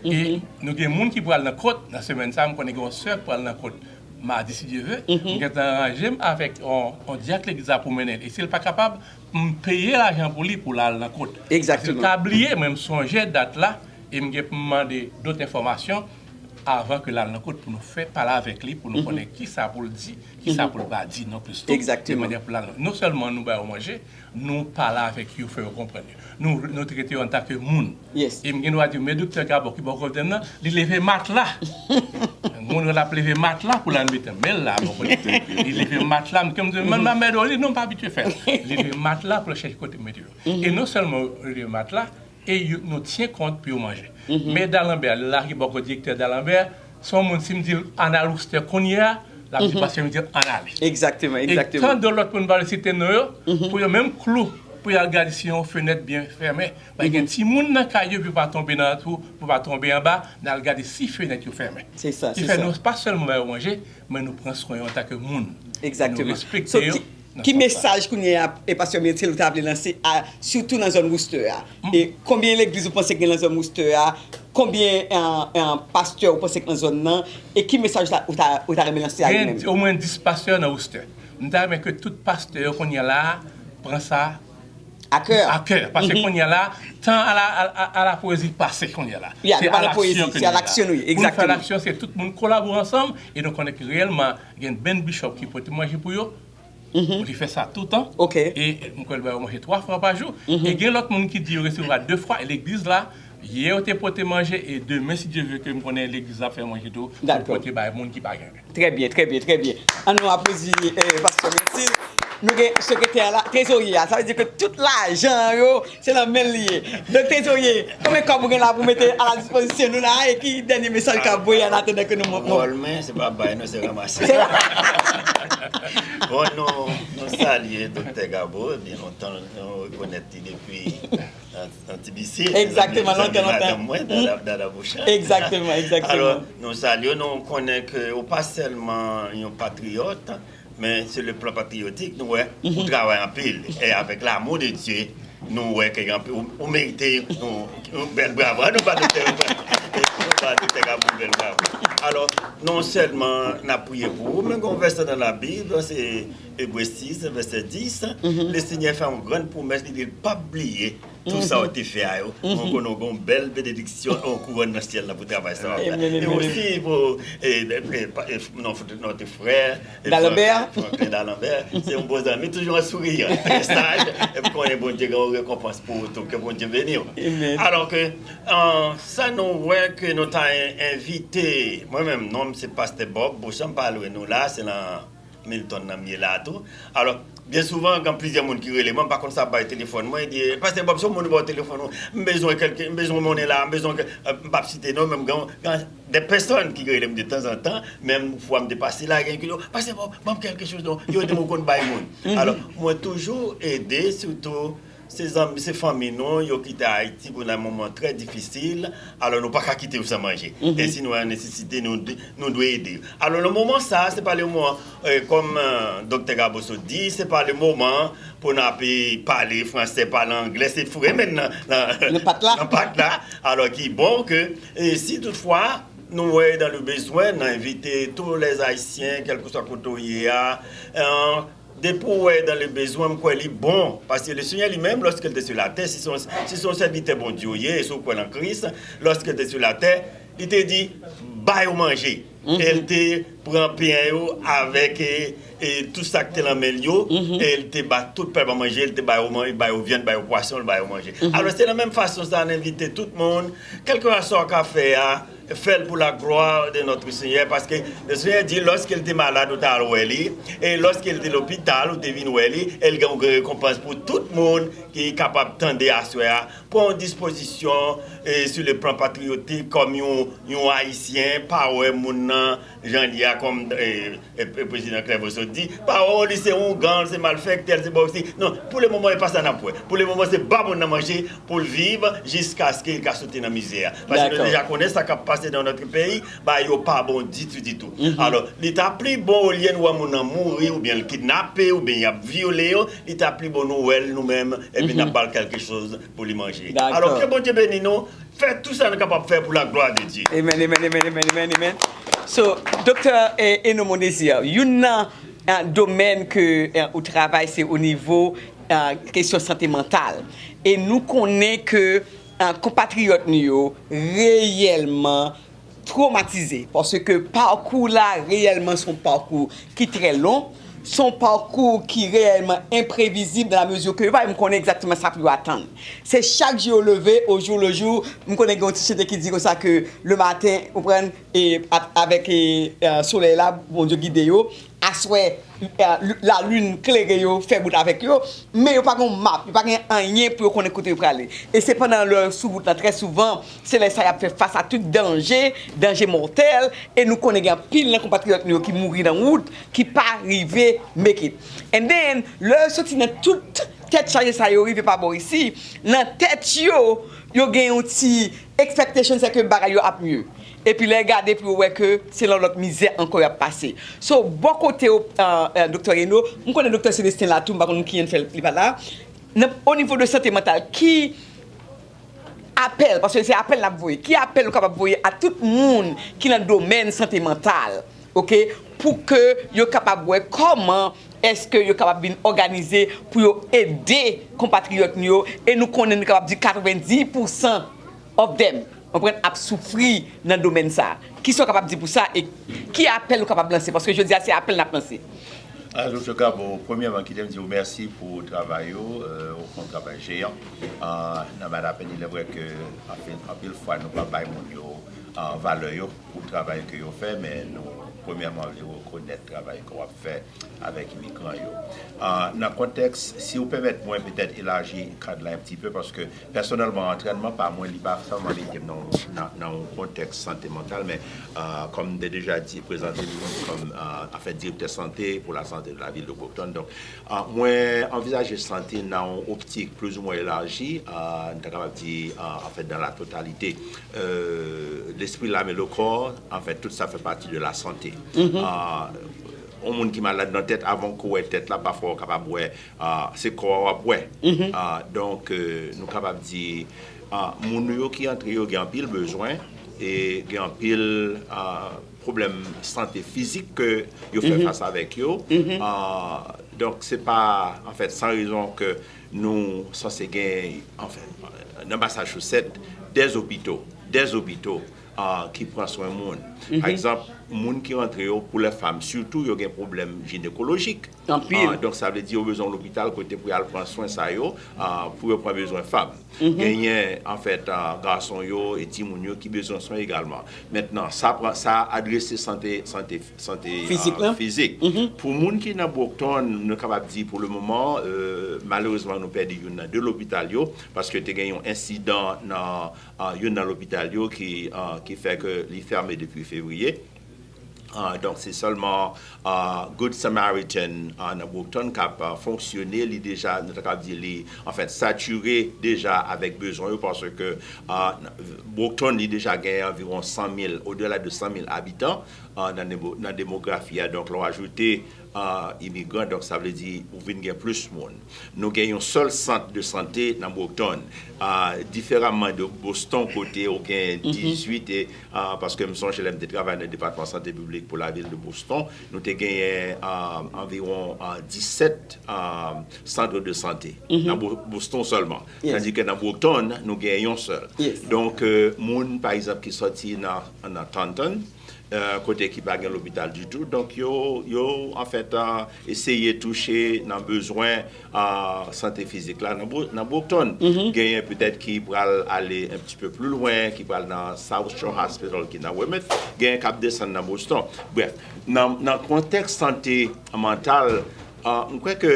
e nou gen moun ki pral nan kont, nan semèn sa a, m konnen gen yon sè k pral nan kont madi, si Dye ve. M gentan ranje m avèk yon, yon dyak legliz la pou mennen l. E si l pa kapab, m peye lajan pou li pou l al nan kont. Paske l ka bliye, men m sonje dat la, e m gen pou m mande dòt enfòmasyon avan ke l al nan kont pou nou fè pale avèk li, pou nou konnen kisa pou l di, kisa pou l pa di non plis tou. De manyè pou l al nan, non sèlman nou ba yo manje, nou pale avèk yo, fè yo konprann yo. Nou, nou trete yo antanke moun. E m gen dwa di, men doktè Gabo ki bò kote m nan, li leve matla. Moun yo l ap leve matla pou l al mete men l la bò kote m. Li leve matla, m, kòm m di, mwen m ap mède w, li non, m pa abitye fè l. Li leve matla pou l chèche kote m mete yo. E non sèlman yo leve matla, e yo, nou tyen kont pou yo manje. Men Dalembè, la ki bò kote direktè Dalembè, se yon moun, si m di l ann al Worcester kounye a, l ap di pastè Myrtil ann ale. Egzakteman, egzakteman. E tan de lòt moun pa vle site non yo, pou yo menm klou, pou y al gade si yon fenèt byen fèmen. Paske gen timoun nan kay yo, pou yo pa tonbe nan twou, pou yo pa tonbe anba, n al gade si fenèt yo fèmen. Se sa, se sa. Ki fè nou pa sèlman ba yo manje, men nou pran swen yo antanke moun. Egzakteman. Nou respekte yo. Ki mesaj kounye a, e pastè Myrtil, ou ta vle lanse a, sitou nan zòn Worcester a? E konbyen legliz ou panse gen nan zòn Worcester a? Konbyen, eh, eh, pastè ou panse k nan zòn nan? E ki mesaj ou ta, ou ta, ou ta renmen lanse a yo menm? Gen omwen dis pastè nan Worcester. M ta renmen ke tout pastè yo kounye a la a pran sa a kè. A kè. Paske kounye a la, tan a la, a, a, a la pwezi pase kounye a la. Se a laksyon ke nou ye la. Pou nou fè laksyon, se tout moun kolabore ansanm e nou konnen ke reyèlman gen benn bishop ki pote manje pou yo. Li fè sa toutan. E m kwè l ba yo manje twa fwa pa jou. E gen lòt moun ki di yo resevwa de fwa. E legliz la, yè yo te pote manje. E demen, si Dye ve, ke m konnen legliz la ap fè manje tou pou pote bay moun ki pa gen. Trè byen, trè byen, trè byen. An nou aplodi, eh, pastè Myrtil. Nou gen sekretè la, trezorye a. Sa vle di ke tout lajan yo, se nan men l li ye. Donk, trezorye, konbyen kòb ou gen la pou mete a la dispozisyon nou la, e ki dènye mesaj w ka voye an atandan ke nou mont? Wòl mwen, se pa bay, non, se ranmase. Bon, nou, nou salye doktè Gabo, byen lontan nou rekonèt li depi an, an T B C, egzakteman, lontan, lontan, madanm mwen, Dada, Dada Beauchamp. Egzakteman, egzakteman. Alò, nou salye w, nou konnen ke ou pa sèlman yon patriyòt, men sou le plan patriyotik, nou wè, ou travay anpil. E avèk l'amour de Dieu, nou wè ke anpil, ou, ou merite yon, yon bèl bravo. An nou ba doktè, nou ba doktè Gabo yon bèl bravo. Alò, non sèlman n ap priye pou ou, men gen yon vèsè nan Labib, se Ebre sis, vèsè dis, Lesenyè fè yon grann pwomès, li di l p ap bliye tou sa w te fè a yo. Mwen konnen w gen yon bèl benediksyon, yon kouwòn nan syèl la pou travay sa w ap fè. E osi pou, e, e, e, non, nòt frè, e, Dalembè. Franklin, Franklin Dalembè. Se yon bon zanmi, toujou an souriyan, trè saj, e m konnen Bondye gen yon rekonpans pou ou tou, ke Bondye beni w. Alò ke, an, sa nou wè ke nou ta en-, envite, mwen menm, non m se pastè Bob Beauchamp, m pa lwe nou la, se nan Milton nan m ye la tou. Alò, Byen souvan, gen plizyè moun ki rele mwen, m pa konn sa bay telefòn mwen, di, "Pastè Bob, se yon moun ba w telefòn ou, m bezwen kèlke, m bezwen monnen la, m bezwen kè-," euh, m p ap site non, men m gen, gen de pèsòn ki rele m de tanzantan, menm fwa m te pase la, gen ki di, "Pastè Bob, ban m kèlke choz non, yo di m ou konn bay moun." Alò, mwen toujou ede, sitou se zanmi, se fanmi nou, yo kite Ayiti pou nan moman trè difisil, alò nou pa ka kite yo san manje. E si nou an nesesite, nou, nou dwe ede yo. Alò, nan moman sa, se pa le moman, euh, kòm, euh, Doktè Gaboso di, se pa le moman pou n ape pale fransè, pale anglè, se foure men nan, nan, nan pat la. Nan pat la. Alò, ki bon ke, e si toutfwa, nou wè dan le bezwen, n a envite tous les Haïtiens, kèlkeswa kote w ye a, euh, depi w wè dan le bezwen, m kwè li bon. Paske le Senyè li menm, lòske l te sou latè, si se yon, si se yon sèvitè Bondye w ye, e si w kwè nan Kris, lòske l te sou latè, li te di, "Ba yo manje." E l te pran pen yo avèk, e, e tout sa k te nan men l yo, e l te ba tout pèp la manje, l te ba yo man-, ba yo vyann, ba yo pwason, l ba yo manje. Alò, se nan menm fason sa, n envite tout moun, kèlkeswa sa w ka fè a, fè l pour la gloire de notre Seigneur, paske le Senyè di, lòske l te malad, ou t al wè li, e lòske l te lopital, ou te vin wè li, e l gen yon gran rekonpans pou tout moun ki kapab tande aswè a, pran yon dispozisyon, e, sur le plan patriotique, kòm yon, yon Ayisyen, pa wè moun nan jan l ye a, kòm, e, e, e, Prezidan Clerveau sot di, pa wè li se oungan, se malfektè, se bòksi. Non, pou le moman, e pa sa n ap wè. Pou le moman, se ba moun nan manje pou l viv jiskaske l ka soti nan mizè a. Paske nou deja konnen sa k ap pase dans notre pays, bagay yo pa bon ditou, ditou. Alò, li ta pli bon, olye n wè moun nan mouri, oubyen l kidnape, oubyen y ap vyole yo, li ta pli bon nou wè l nou menm, epi n ap ba l kèlke choz pou li manje. Alò, ke Bondye beni nou, fè tout sa nou kapab fè pour la gloire de Dieu. Amen, amen, amen, amen, amen, amen. So, Doktè, eh, Eno Mondésir, youn nan, eh, domèn ke, eh, ou travay, se o nivo, eh, kesyon sante mantal. E nou konnen ke, eh, konpatriyòt nou yo reyèlman twomatize, paske pakou la reyèlman se yon pakou ki trè long, se yon pakou ki reyèlman enprevizib dans la mesure que yo pa menm konnen egzakteman sa pou yo atann. Se chak jou yo leve, au jour le jour, m konnen gen yon ti chante ki di konsa ke le maten, ou konprann, e, a-, avèk, e, e, solèy la, Bondye gide yo, aswè, e, lalin klere yo, fè bout avèk yo, men yo pa gen yon map, yo pa gen anyen pou yo konnen kote yo prale. E se pandan lè yo sou wout la, trè souvan, se lè sa y ap fè fas a tout danje, danje mòtèl, e nou konnen gen anpil nan konpatriyòt nou yo ki mouri nan wout, ki pa rive make it. And then, lè yo soti nan tout tèt chaje sa yo rive pa bò isi, nan tèt yo, yo gen yon ti expectation, se ke bagay yo ap mye. Epi lè gade pou yo wè ke se nan lòt mizè ankò y ap pase. So, bò kote w, eh, eh, Doktè Eno, m konnen Doktè Celestin la tou, m pa konn kijan l fè li pa la. Nan, o nivo de sante mantal, ki apèl, paske se apèl n ap voye, ki apèl ou kapab voye a tout moun ki nan domèn sante mantal, oke, pou ke yo kapab wè kòman èske yo kapab vin òganize pou yo ede konpatriyòt nou yo, e nou konnen nou kapab di katrevenndis pousan of them, konprann, ap soufri nan domèn sa. Kisa w kapab di pou sa e ki apèl ou kapab lanse? Paske jodi a, se apèl n ap lanse. Ah, Doktè Gabo, premyèman, kite m di w mèsi pou travay ou, euh, ou fè yon travay jeyan. Ah, nan Madapen, il est vrai que, anfen, anpil fwa, nou pa bay moun yo, ah, valè yo pou travay ke yo fè, men nou, premyèman, vle rekonèt travay ke w ap fè avèk imigran yo. Ah, nan kontèks, si w pèmèt mwen petèt elaji kad la un petit peu, paske pèsonèlman, antrènman pa mwen, li pa sèlman mete m nan, nan, nan yon kontèks sante mantal, men, ah, kòm m te deja di, prezante m kòm, ah, anfèt, direktè sante pour la santé de la ville de Boston. Donk, ah, mwen anvizaje sante nan yon optik plizoumwen elaji, ah, nou ta kapab di, ah, anfèt, dans la totalité. Euh, l'esprit, l'âme et le corps, anfèt, tout sa fè pati de la santé. Ah, yon moun ki malad nan tèt, avan ke w wè tèt la, pafwa w kapab wè, ah, se kò a w ap wè. Ah, donk, euh, nou kapab di, ah, moun nou yo ki antre yo gen anpil bezwen, e gen anpil, ah, pwoblèm sante fizik ke yo fè fas avèk yo. Ah, donk, se pa, anfèt, san rezon ke nou sanse gen, anfèt, nan Massachusetts, des hôpitaux, des hôpitaux, ah, ki pran swen moun. Pa egzanp, moun ki rantre yo, pou lè fanm, sitou yo gen pwoblèm jinekolojik. Anpil. Ah, donk, sa vle di yo bezwen yon lopital kote pou y al pran swen sa yo, ah, pou yo pran bezwen fanm. Genyen, anfèt, ah, gason yo e timoun yo ki bezwen swen egalman. Mentnan, sa pran, sa adrese sante, sante, sante, ah, fizik. Pou moun ki nan Brockton, nou kapab di pou le moman, euh, malerezman, nou pèdi youn nan de lopital yo, paske te gen yon ensidan nan, ah, youn nan lopital yo ki, ah, ki fè ke li fèmen depi fevriye. Ah, donk, se sèlman, ah, Good Samaritan, ah, nan Brockton k ap, ah, fonksyone. Li deja, nou ta kab di li, anfèt, satire deja avèk bezwen yo, paske, ah, Brockton, li deja gen anviwon san mil, odela de san mil abitan, ah, nan demo-, nan demografi a. Donk, lè w ajoute, ah, imigran, donk, sa vle di ou vin gen plis moun. Nou gen yon sèl sant de sante nan Brockton. Ah, diferaman de Boston, kote ou gen dizuit, e, ah, paske m sonje lè m te travay nan Depatman Sante Piblik pou lavil de Boston, nou te genyen, ah, anviwon, ah, disèt, ah, sant de sante nan Bo-, Boston sèlman. Tandike nan Brockton, nou gen yon sèl. Donk, euh, moun, pa egzanp, ki sòti nan, nan Taunton, euh, kote ki pa gen lopital ditou. Donk, yo, yo, anfèt, ah, eseye touche nan bezwen, ah, sante fizik la nan Bro-, nan Brockton. Genyen petèt ki pral ale un petit peu plus loin, ki pral nan South Shore Hospital, ki nan Weymouth. Genyen k ap desann nan Boston. Brèf, nan, nan kontèks sante mantal, ah, m kwè ke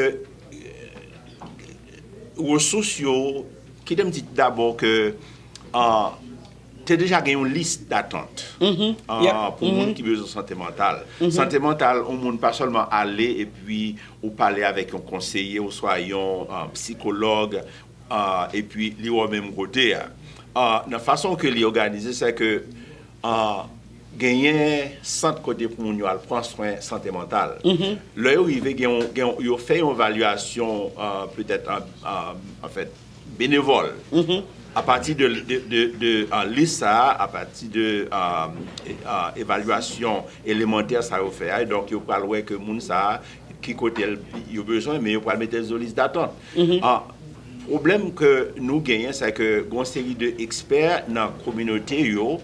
resous yo, kite m di dabò ke, ah, te deja gen yon lis datant, ah, pou moun ki bezwen sante mantal. Sante mantal, yon moun pa sèlman ale epi ou pale avèk yon konseye oswa yon, ah, sikològ, ah, epi li wè w menm kote a. Ah, nan fason ke li òganize, se ke, ah, genyen sant kote pou moun yo al pran swen sante mantal. Lè yo rive, gen yon, gen yon, yo fè yon evalyasyon, ah, petèt, ah, ah, anfèt, benevòl. Apati de, de, de, de, ah, lis sa a, apati de, ah, e, ah, evalyasyon elemantè sa yo fè a, donk yo pral wè ke moun sa a, ki kote l, yo bezwen, men yo pral mete l sou lis datant. Ah, pwoblèm ke nou genyen, se ke gen yon seri de ekspè nan kominote yo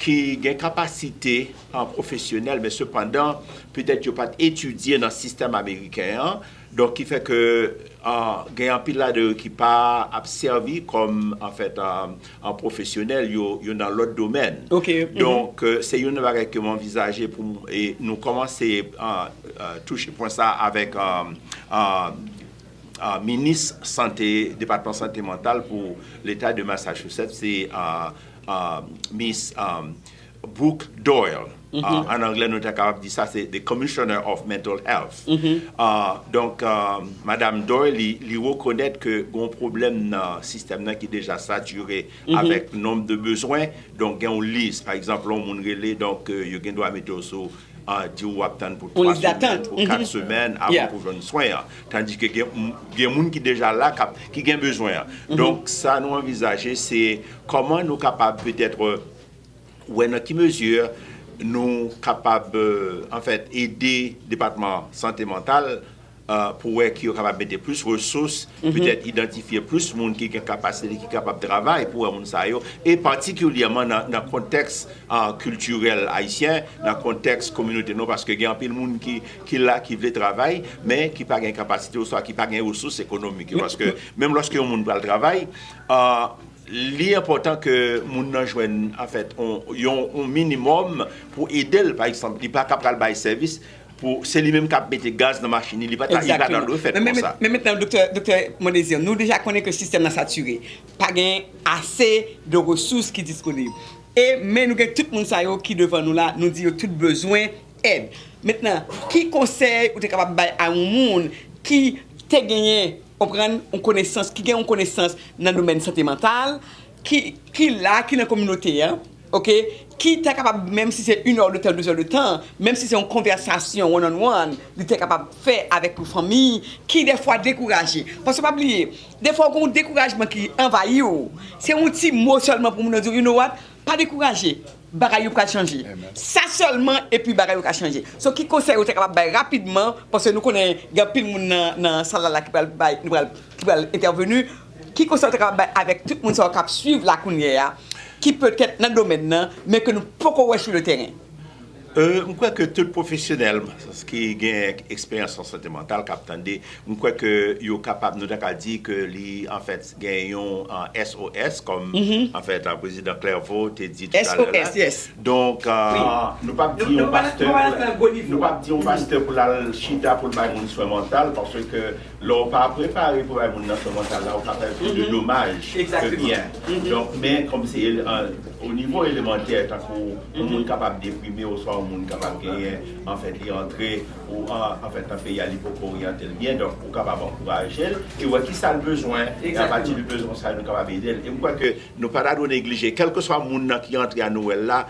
ki gen kapasite, ah, pwofesyonèl, men sepandan, petèt yo pa t etidye nan sistèm ameriken an, donk ki fè ke, ah, gen anpil ladan yo ki pa ap sèvi kòm, anfèt, ah, ah, pwofesyonèl, yo, yo nan lòt domèn. Donk, euh, se youn nan bagay ke m anvizaje pou m, e nou kòmanse, ah, ah, touche pwen sa avèk, ah, ah, ah, minis sante, Depatman Sante Mantal pou Leta de Massachusetts, se, ah, ah, Miss, ah, Brooke Doyle. Ah, an anglè, nou ta kapab di sa, se the Commissioner of Mental Health. Ah, donk, ah, Madam Doyle, li, li rekonèt ke gon pwoblèm nan sistèm nan ki deja satire avèk nonb de bezwen. Donk, gen yon lis, pa egzanp, lè yon moun rele, donk, euh, yo gen dwa mete w sou, ah, di w w ap tann pou twa semèn, pou kat semèn avan pou jwenn swen an. Tandike gen, gen moun ki deja la, k ap, ki gen bezwen an. Donk, sa nou anvizaje, se kòman nou kapab petèt, euh, wè nan ki mezi nou kapab, euh, anfèt, ede Depatman Sante Mantal, euh, pou wè ki yo kapab mete plis resous, petèt idantifye plis moun ki gen kapasite, ki kapab travay pou wè moun sa yo, e patikilyèman nan, nan kontèks, euh, kiltirèl ayisyen, nan kontèks kominote nou, paske gen anpil moun ki, ki la, ki vle travay, men ki pa gen kapasite, oswa ki pa gen resous ekonomik yo, paske menm lòske yon moun pral travay, euh, li enpòtan ke moun nan jwenn, anfèt, on, yon, yon minimòm pou ede l. Pa egzanp, li pa ka pral bay sèvis pou, se li menm k ap mete gaz nan machin li, li pa ta, li pa ta dwe fèt konsa. Men, men, men mentnan, doktè, doktè Mondésir, nou deja konnen ke sistèm nan satire. Pa gen ase de resous ki disponib. E, men nou gen tout moun sa yo ki devan nou la, nou di yo tout bezwen èd. Mentnan, ki konsèy ou te kapab bay a yon moun ki te genyen, konprann, yon konesans, ki gen yon konesans nan domèn sante mantal, ki, ki la, ki nan kominote a, oke, ki ta kapab, menm si se une heure de temps, deux heures de temps, menm si se yon konvèsasyon one on one, li te kapab fè avèk yon fanmi, ki dèfwa dekouraje. Paske pa bliye, dèfwa ou gen yon dekourajman ki anvayi w. Se yon ti mo sèlman pou moun nan di w, you know what? Pa dekouraje. Bagay yo pral chanje. Sa sèlman, epi bagay yo ka chanje. So, ki konsèy ou te kapab bay rapidman, paske nou konnen gen anpil moun nan, nan sal la, la ki pral bay, nou pral, ki pral entèveni. Ki konsèy ou te kapab bay avèk tout moun sa yo k ap swiv la kounye a, ki petèt nan domèn nan, men ke nou poko wè sou le teren? Euh, m kwè ke tout pwofesyonèl ki gen eksperyans an sante mantal k ap tande, m kwè ke yo kapab, nou ta ka di ke li, anfèt, gen yon, euh, S O S, kòm, anfèt, euh, Prezidan Clerveau te di toutalè la. S O S, yes. Donk, euh, nou p ap di yon pastè, nou p ap di yon pastè pou l al chita pou l bay moun swen mantal, paske lè w pa prepare pou bay moun nan swen mantal la, ou ka fè plis de domaj ke byen. Donk, men kòm se, euh, o nivo elemantè, tankou yon moun kapab deprime, oswa yon moun kapab genyen, anfèt, li antre, ou an, anfèt, nan peyi a, li poko oryante l byen, donk, ou kapab ankouraje l, e wè ki sa l bezwen, e apati de bezwen sa, nou kapab ede l. E m kwè ke nou pa ta dwe neglije, kèlkeswa moun nan ki antre a Nwèl la,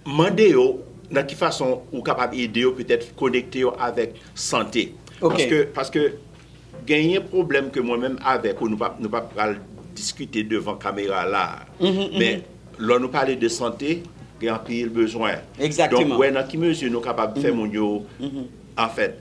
mande yo nan ki fason ou kapab ede yo, petèt konekte yo avèk sante. Paske, paske genyen pwoblèm ke mwen menm avèk ou, nou pa, nou pa pral diskite devan kamera la. Men lè nou pale de sante, gen anpil bezwen. Donk, wè nan ki mezi nou kapab fè moun yo, anfèt,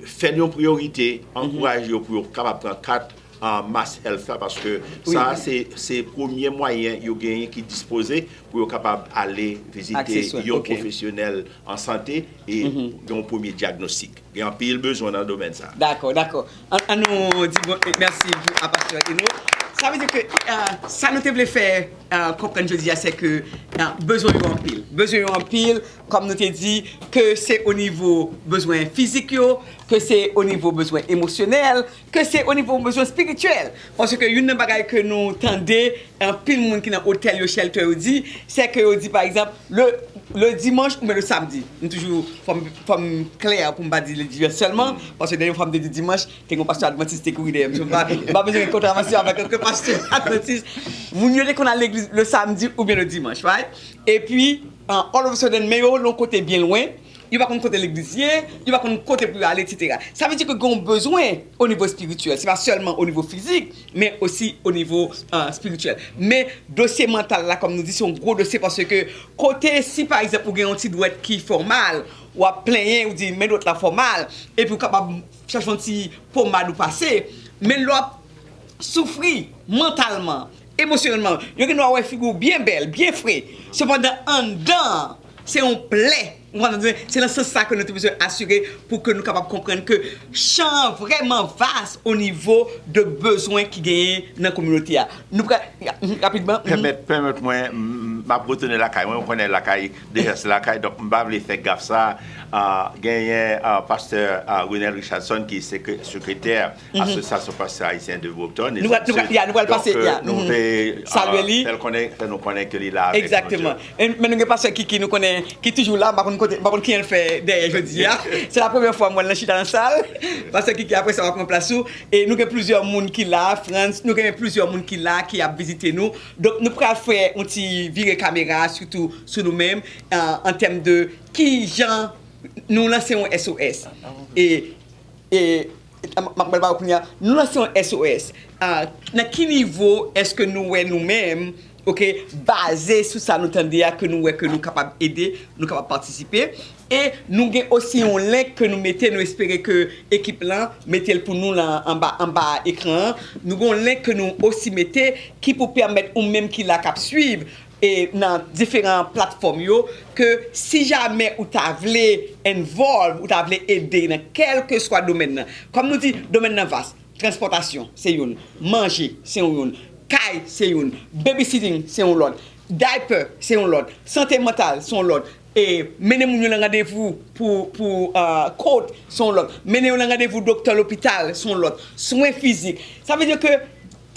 fè l yon priyorite, ankouraje yo pou yo kapab pran kat, uh, mass health la, paske sa a se, se premye mwayen yo genyen ki dispoze pou yo kapab ale vizite yon pwofesyonèl an sante e gen yon premye dyagnostik. Gen anpil bezwen nan domèn sa a. Dakò, dakò. An, an nou di bon, e, mèsi pou a pastè Eno. Sa vle di ke, uh, sa nou te vle fè, uh, konprann jodi a, se ke, uh, bezwen yo anpil. Bezwen yo anpil, kòm nou te di, ke se o nivo bezwen fizik yo, ke se o nivo bezwen emosyonèl, ke se o nivo bezwen espirityèl. Paske youn nan bagay ke nou tande, anpil moun ki nan otèl yo, shelter yo di, se ke yo di, pa egzanp, le, le dimanche oubyen le samedi. M toujou, fò m, fò m klè pou m pa di le dimanche sèlman, paske dènye fwa m te di dimanch, te gen yon pastè advantis te kouri dèyè m. So, m pa, m pa bezwen gen kontravansyon avèk ankenn pastè advantis. Moun yo te konn al legliz le samedi oubyen le dimanch, right? Epi, uh, all of a sudden, men yo nan yon kote byen lwen, yo pa konn kote legliz ye, yo pa konn kote pou yo ale, etsetera. Sa vle di ke gen yon bezwen o nivo espirityèl. Se pa sèlman o nivo fizik, men osi o nivo, uh, espirityèl. Men dosye mantal la, kòm nou di, se yon gwo dosye paske kote, si pa egzanp ou gen yon ti dwèt ki fè w mal, w ap plenyen, ou di, men dwèt la fè w mal, epi w kapab chache yon ti pomad ou pase, men lè w ap soufri mantalman, emosyonèlman, yo gen dwa wè figi w byen bèl, byen fre. Sepandan, anndan an, se yon plè. Ou konprann? Se nan sans sa ke nou te bezwen asire pou ke nou kapab konprann ke chan an vrèman vas o nivo de bezwen ki genyen nan kominote a. Nou pral, rapidman. Pèmèt, pèmèt mwen, m, m ap retounen lakay mwen, ou konnen lakay, deja se lakay, donk m pa vle fè gaf sa. Ah, genyen, ah, pastè, ah, Renel Richardson ki sekre-, sekretè Asosyasyon Pastè Ayisyen de Brockton. Nou pral, nou pral, ya, nou pral pase, ya, nou te, ah, salye li. Fè l konnen, fè nou konnen ke li la avèk nou. Egzakteman. E, men nou gen pastè Kiki, nou konnen, ki toujou la, m pa konn kote, m pa konn kijan l fè dèyè jodi a. Se la premyè fwa m wè l nan chita nan sal. Pastè Kiki, apre sa, w ap pran plas ou. E nou gen plizyè moun ki la, Frantz, nou gen plizyè moun ki la, ki ap vizite nou. Donk, nou pral fè yon ti vire kamera, sitou sou nou menm, an, an tèm de kijan nou lanse yon S O S. E, e, m, m ap ba w kounye a, nou lanse yon S O S. Ah, nan ki nivo èske nou wè nou menm, oke, baze sou sa nou tande a, ke nou wè ke nou kapab ede, nou kapab patisipe? E nou gen osi yon link ke nou mete, nou espere ke ekip lan mete l pou nou lan anba, anba ekran an. Nou gen yon link ke nou osi mete ki pou pèmèt ou menm ki la k ap swiv, e nan diferan platfòm yo, ke si jamè ou ta vle involve, ou ta vle ede nan kèlkeswa domèn nan. Kòm nou di, domèn nan vas. Transpòtasyon, se youn. Manje, se yon youn. Kay, se youn. Babysitting, se yon lòt. Diaper, se yon lòt. Sante mantal, se yon lòt. E mennen moun yo nan randevou pou, pou, ah, court, se yon lòt. Mennen yo nan randevou doktè lopital, se yon lòt. Swen fizik. Sa vle di ke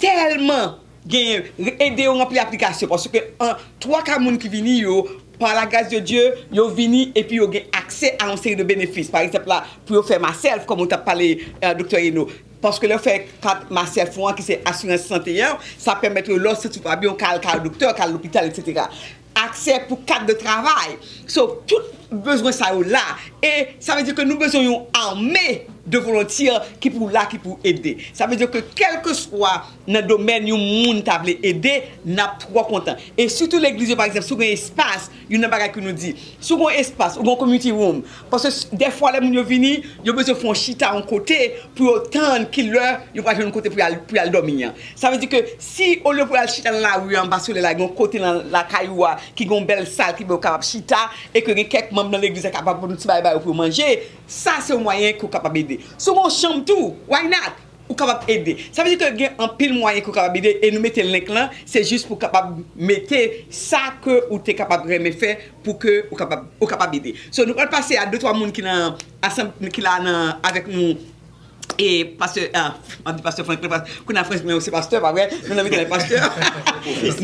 tèlman genyen, ede yo ranpli aplikasyon, paske an, twa ka moun ki vini yo, par la grâce de Dieu, yo vini epi yo gen aksè a yon seri de benefis. Pa egzanp la, pou yo fè MySelf, kòm ou t ap pale, eh, doktè Eno. Paske lè w fè kat MySelf ou an, ki se asirans sante an, sa pèmèt yo, lè w santi w pa byen, w ka al kay doktè, w ka al lopital, etsetera. Aksè pou kat de travay. So, tout bezwen sa yo la. E sa vle di ke nou bezwen yon ame de volontiers ki pou la, ki pou ede. Sa vle di ke kèlkeswa nan domèn yon moun ta vle ede, n ap twò kontan. E sitou legliz yo, pa egzanp, si w gen espas, youn nan bagay ke nou di, si w gen espas, ou gen community room, paske s- dèfwa lè moun yo vini, yo bezwen fè yon chita yon kote pou yo tann ki lè yo pral jwenn yon kote pou y al, pou y al dòmi an. Sa vle di ke si olye pou y al chita nan lari anba solèy la, gen yon kote nan lakay ou a ki gen yon bèl sal ki pou yo kapab chita, e ke gen kèk manm nan legliz la kapab pote yon ti bagay ba yo pou yo manje, sa se yon mwayen ke w kapab ede. Si w gen yon chanm tou, why not? Ou kapab ede. Sa vle di ke gen anpil mwayen ke w kapab ede e nou mete link lan, se jis pou w kapab mete sa ke ou te kapab renmen fè pou ke ou kapab, ou kapab ede. So, nou pral pase a de twa moun ki nan asanm, ki la nan, avèk nou. E pastè, ah, m ap di pastè Franklin, pas- kounye a Franklin se pastè, pa vre? Nou nan mitan pastè.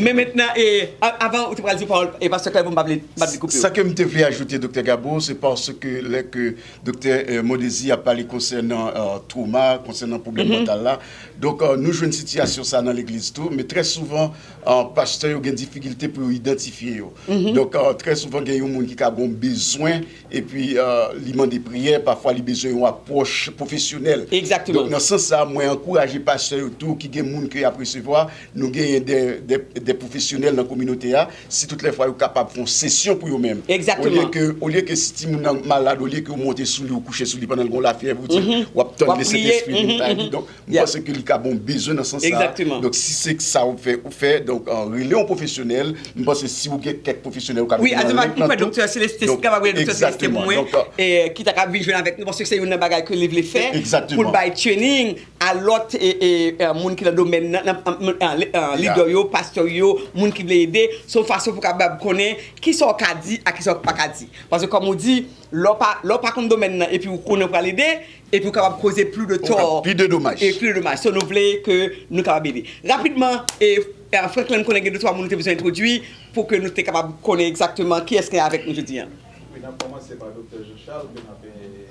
Men mentnan, e, a- avan ou te pral di pawòl, e pastè Clermont, m pa vle, m pa vle koupe w. Sa ke m te vle ajoute, Doktè Gabo, se paske lè ke Doktè, eh, Mondésir ap pale konsènan, eh, twoma, konsènan pwoblèm mantal la. Donk, eh, nou jwenn sitiyasyon sa nan legliz tou, men trè souvan, eh, pastè yo gen difikilte pou yo idantifye yo. Donk, eh, trè souvan gen yon moun ki ka gen yon bezwen, epi, eh, li mande priyè, pafwa li bezwen yon apwòch pwofesyonèl. Egzakteman. Donk, nan sans sa, mwen ankouraje pastè yo tou ki gen moun ke y ap resevwa, nou genyen de, de, de pwofesyonèl nan kominote a, si tout lè fwa yo kapab fè yon sesyon pou yo menm. Egzakteman. Olye ke, olye ke si timoun nan malad, olye ke ou monte sou li, ou kouche sou li pandan l gen lafyèv, ou di, w ap tann Lesentespri vin bay li. Donk, m panse ke li ka bon bezwen nan sans sa. Egzakteman. Donk, si se sa ou fè, ou fè, donk, eh, rele yon pwofesyonèl. M panse si ou gen kèk pwofesyonèl, ou ka mete nan link lan tou. Doktè Célestin, si kapab rele Doktè Célestin pou mwen, eh, ki ta ka vin jwenn avèk nou, paske se youn nan bagay ke li vle fè, pou l bay training a lòt, e, e, e, moun ki nan domèn nan, nan, nan, nan, lidè yo, pastè yo, moun ki vle ede, se yon fason pou kapab konnen kisa w ka di ak kisa w pa ka di. Paske kòm ou di, lè w pa, lè w pa konn domèn nan epi ou konnen w pral ede, epi w kapab koze pli de tò. Pli de domaj. E pli de domaj. So, nou vle ke nou kapab ede. Rapidman, e, e, Franklin, m konnen gen de twa moun nou te bezwen entwodui pou ke nou te kapab konnen egzakteman kiyès ki avèk nou jodi a. Wi, n ap kòmanse pa Doktè Jean Charles, ke n ap, e,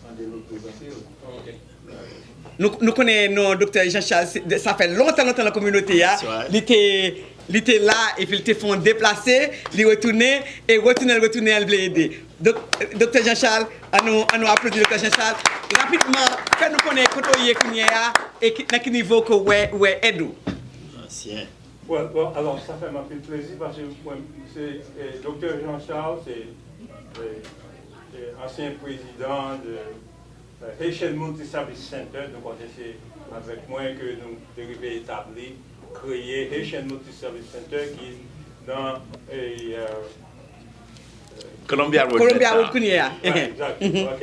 mande l prezante l. Nou, nou konnen non Doktè Jean Charles, se- sa fè lontan, lontan nan kominote a. Li te, li te la, epi li te fè yon deplase, li retounen, e retounen, retounen, li vle ede. Dok- Doktè Jean Charles, an nou, an nou aplodi Doktè Jean Charles. Rapidman, fè nou konnen kote w ye kounye a, e ki- nan ki nivo ke w wè, w wè èd ou. Ansyen. Bon, bon, alò, sa fè m anpil plezi, paske mwen, se, eh, Doktè Jean Charles, se, eh, eh, ansyen prezidan de, eh, Haitian Multi-Service Center, nou konnen se avèk mwen ke nou te rive etabli, kreye Haitian Multi-Service Center ki nan, eh, eh, Columbia Road Columbia Road kounye a. Right, exactly. Ok.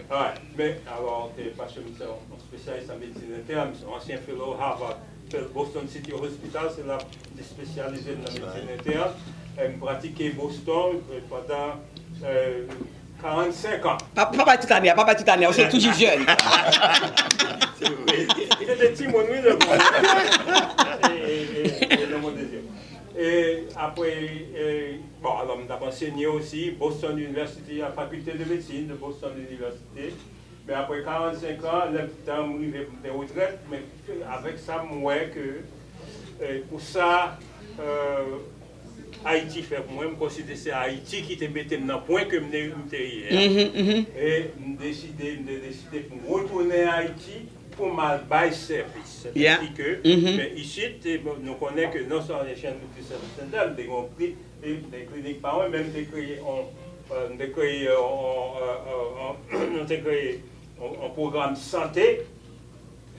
Alright. Men, alò, ok, paske m se yon espesyalis nan medsin entèn, m se yon ansyen fellow Harvard, Boston City Hospital, se la m te espesyalize m nan medsin entèn. E m pratike Boston, eh, pandan, eh, karannsenk an. Pa, pa bay tout ane a, pa bay tout ane a, ou se toujou jèn. Se vre. Se de timoun, wi, de bon. E, e, e, e, nan mon Dye. E apre, e, bon, alò, m t ap ansenye osi, Boston University, a Faculté de Médecine de Boston University. Men apre karannsenk an, lè tan m rive pou m te retrèt, men avèk sa, m wè ke, e, pou sa, e, Ayiti fè pou mwen, m konsidere se Ayiti ki te mete m nan pwen ke m te, m te ye a. E m deside, m te deside pou m retounen Ayiti pou m al bay sèvis. Sètadi ke, men isit, e, bon, nou konnen ke non sèlman Haitian Multi-Service Center, m te gen yon kli- e, de klinik pa mwen, men m te kreye on, e, m te kreye on, e, e, on, nou te kreye on, on pwogram sante.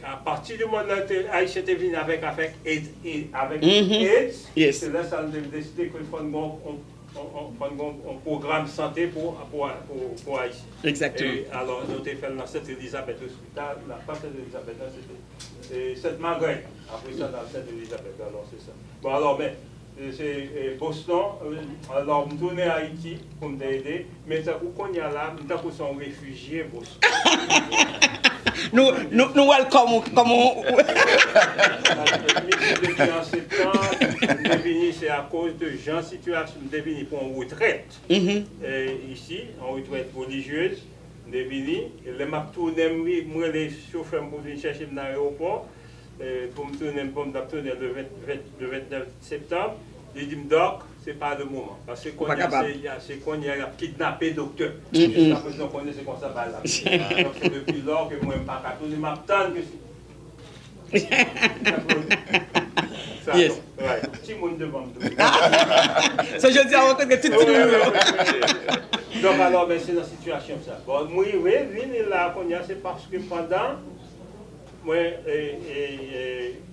Apati di moman te, Ayisyen te vini avèk, avèk AIDS, e, avèk AIDS, se lè sa nou te deside ke fò n gon, on, on, on, fò n gon on pwogram sante pou, pou, pou, pou Ayisyen. Egzakteman. E alò, nou te fè l nan Sent Elizabeth Hospital, la, pa Sent Elizabeth, non, se te, e, Sent Magret. Apre sa, nan Sent Elizabeth, alò, se sa. Bon, alò, men, e, se, e, Boston, e, alò, m tounen Ayiti pou m te ede, men tankou kounye a la, m tankou se yon refijye Boston. Nou, nou, nou wè l kòm, kòm yon Paske m isit depi an septanm, m te vini, se akoz de jan sitiyasyon, m te vini pou yon retrèt. E, isi, yon retrèt relijyez, m te vini, e lè m ap tounen, m, m rele chofè m pou vin chèche m nan ayewopò, e, pou m tounen, pou m t ap tounen le ven, ven, le vennèf septanm, Li di m, "Dòk, se pa le moman." Paske kounye a, se, se kounye a y ap kidnape doktè. Jiskaprezan, konnen se konsa bagay la. Donk, se depi lò ke mwen, m pa ka tounen, m ap tann ke se. Sa, yes. Donk, right. Timoun devan m tou. Se jodi a, w rankontre tout timoun yo. Donk, alò, ben, se nan sitiyasyon sa. Bon, mwen rive vini la, kounye a, se paske pandan mwen, e, e, e,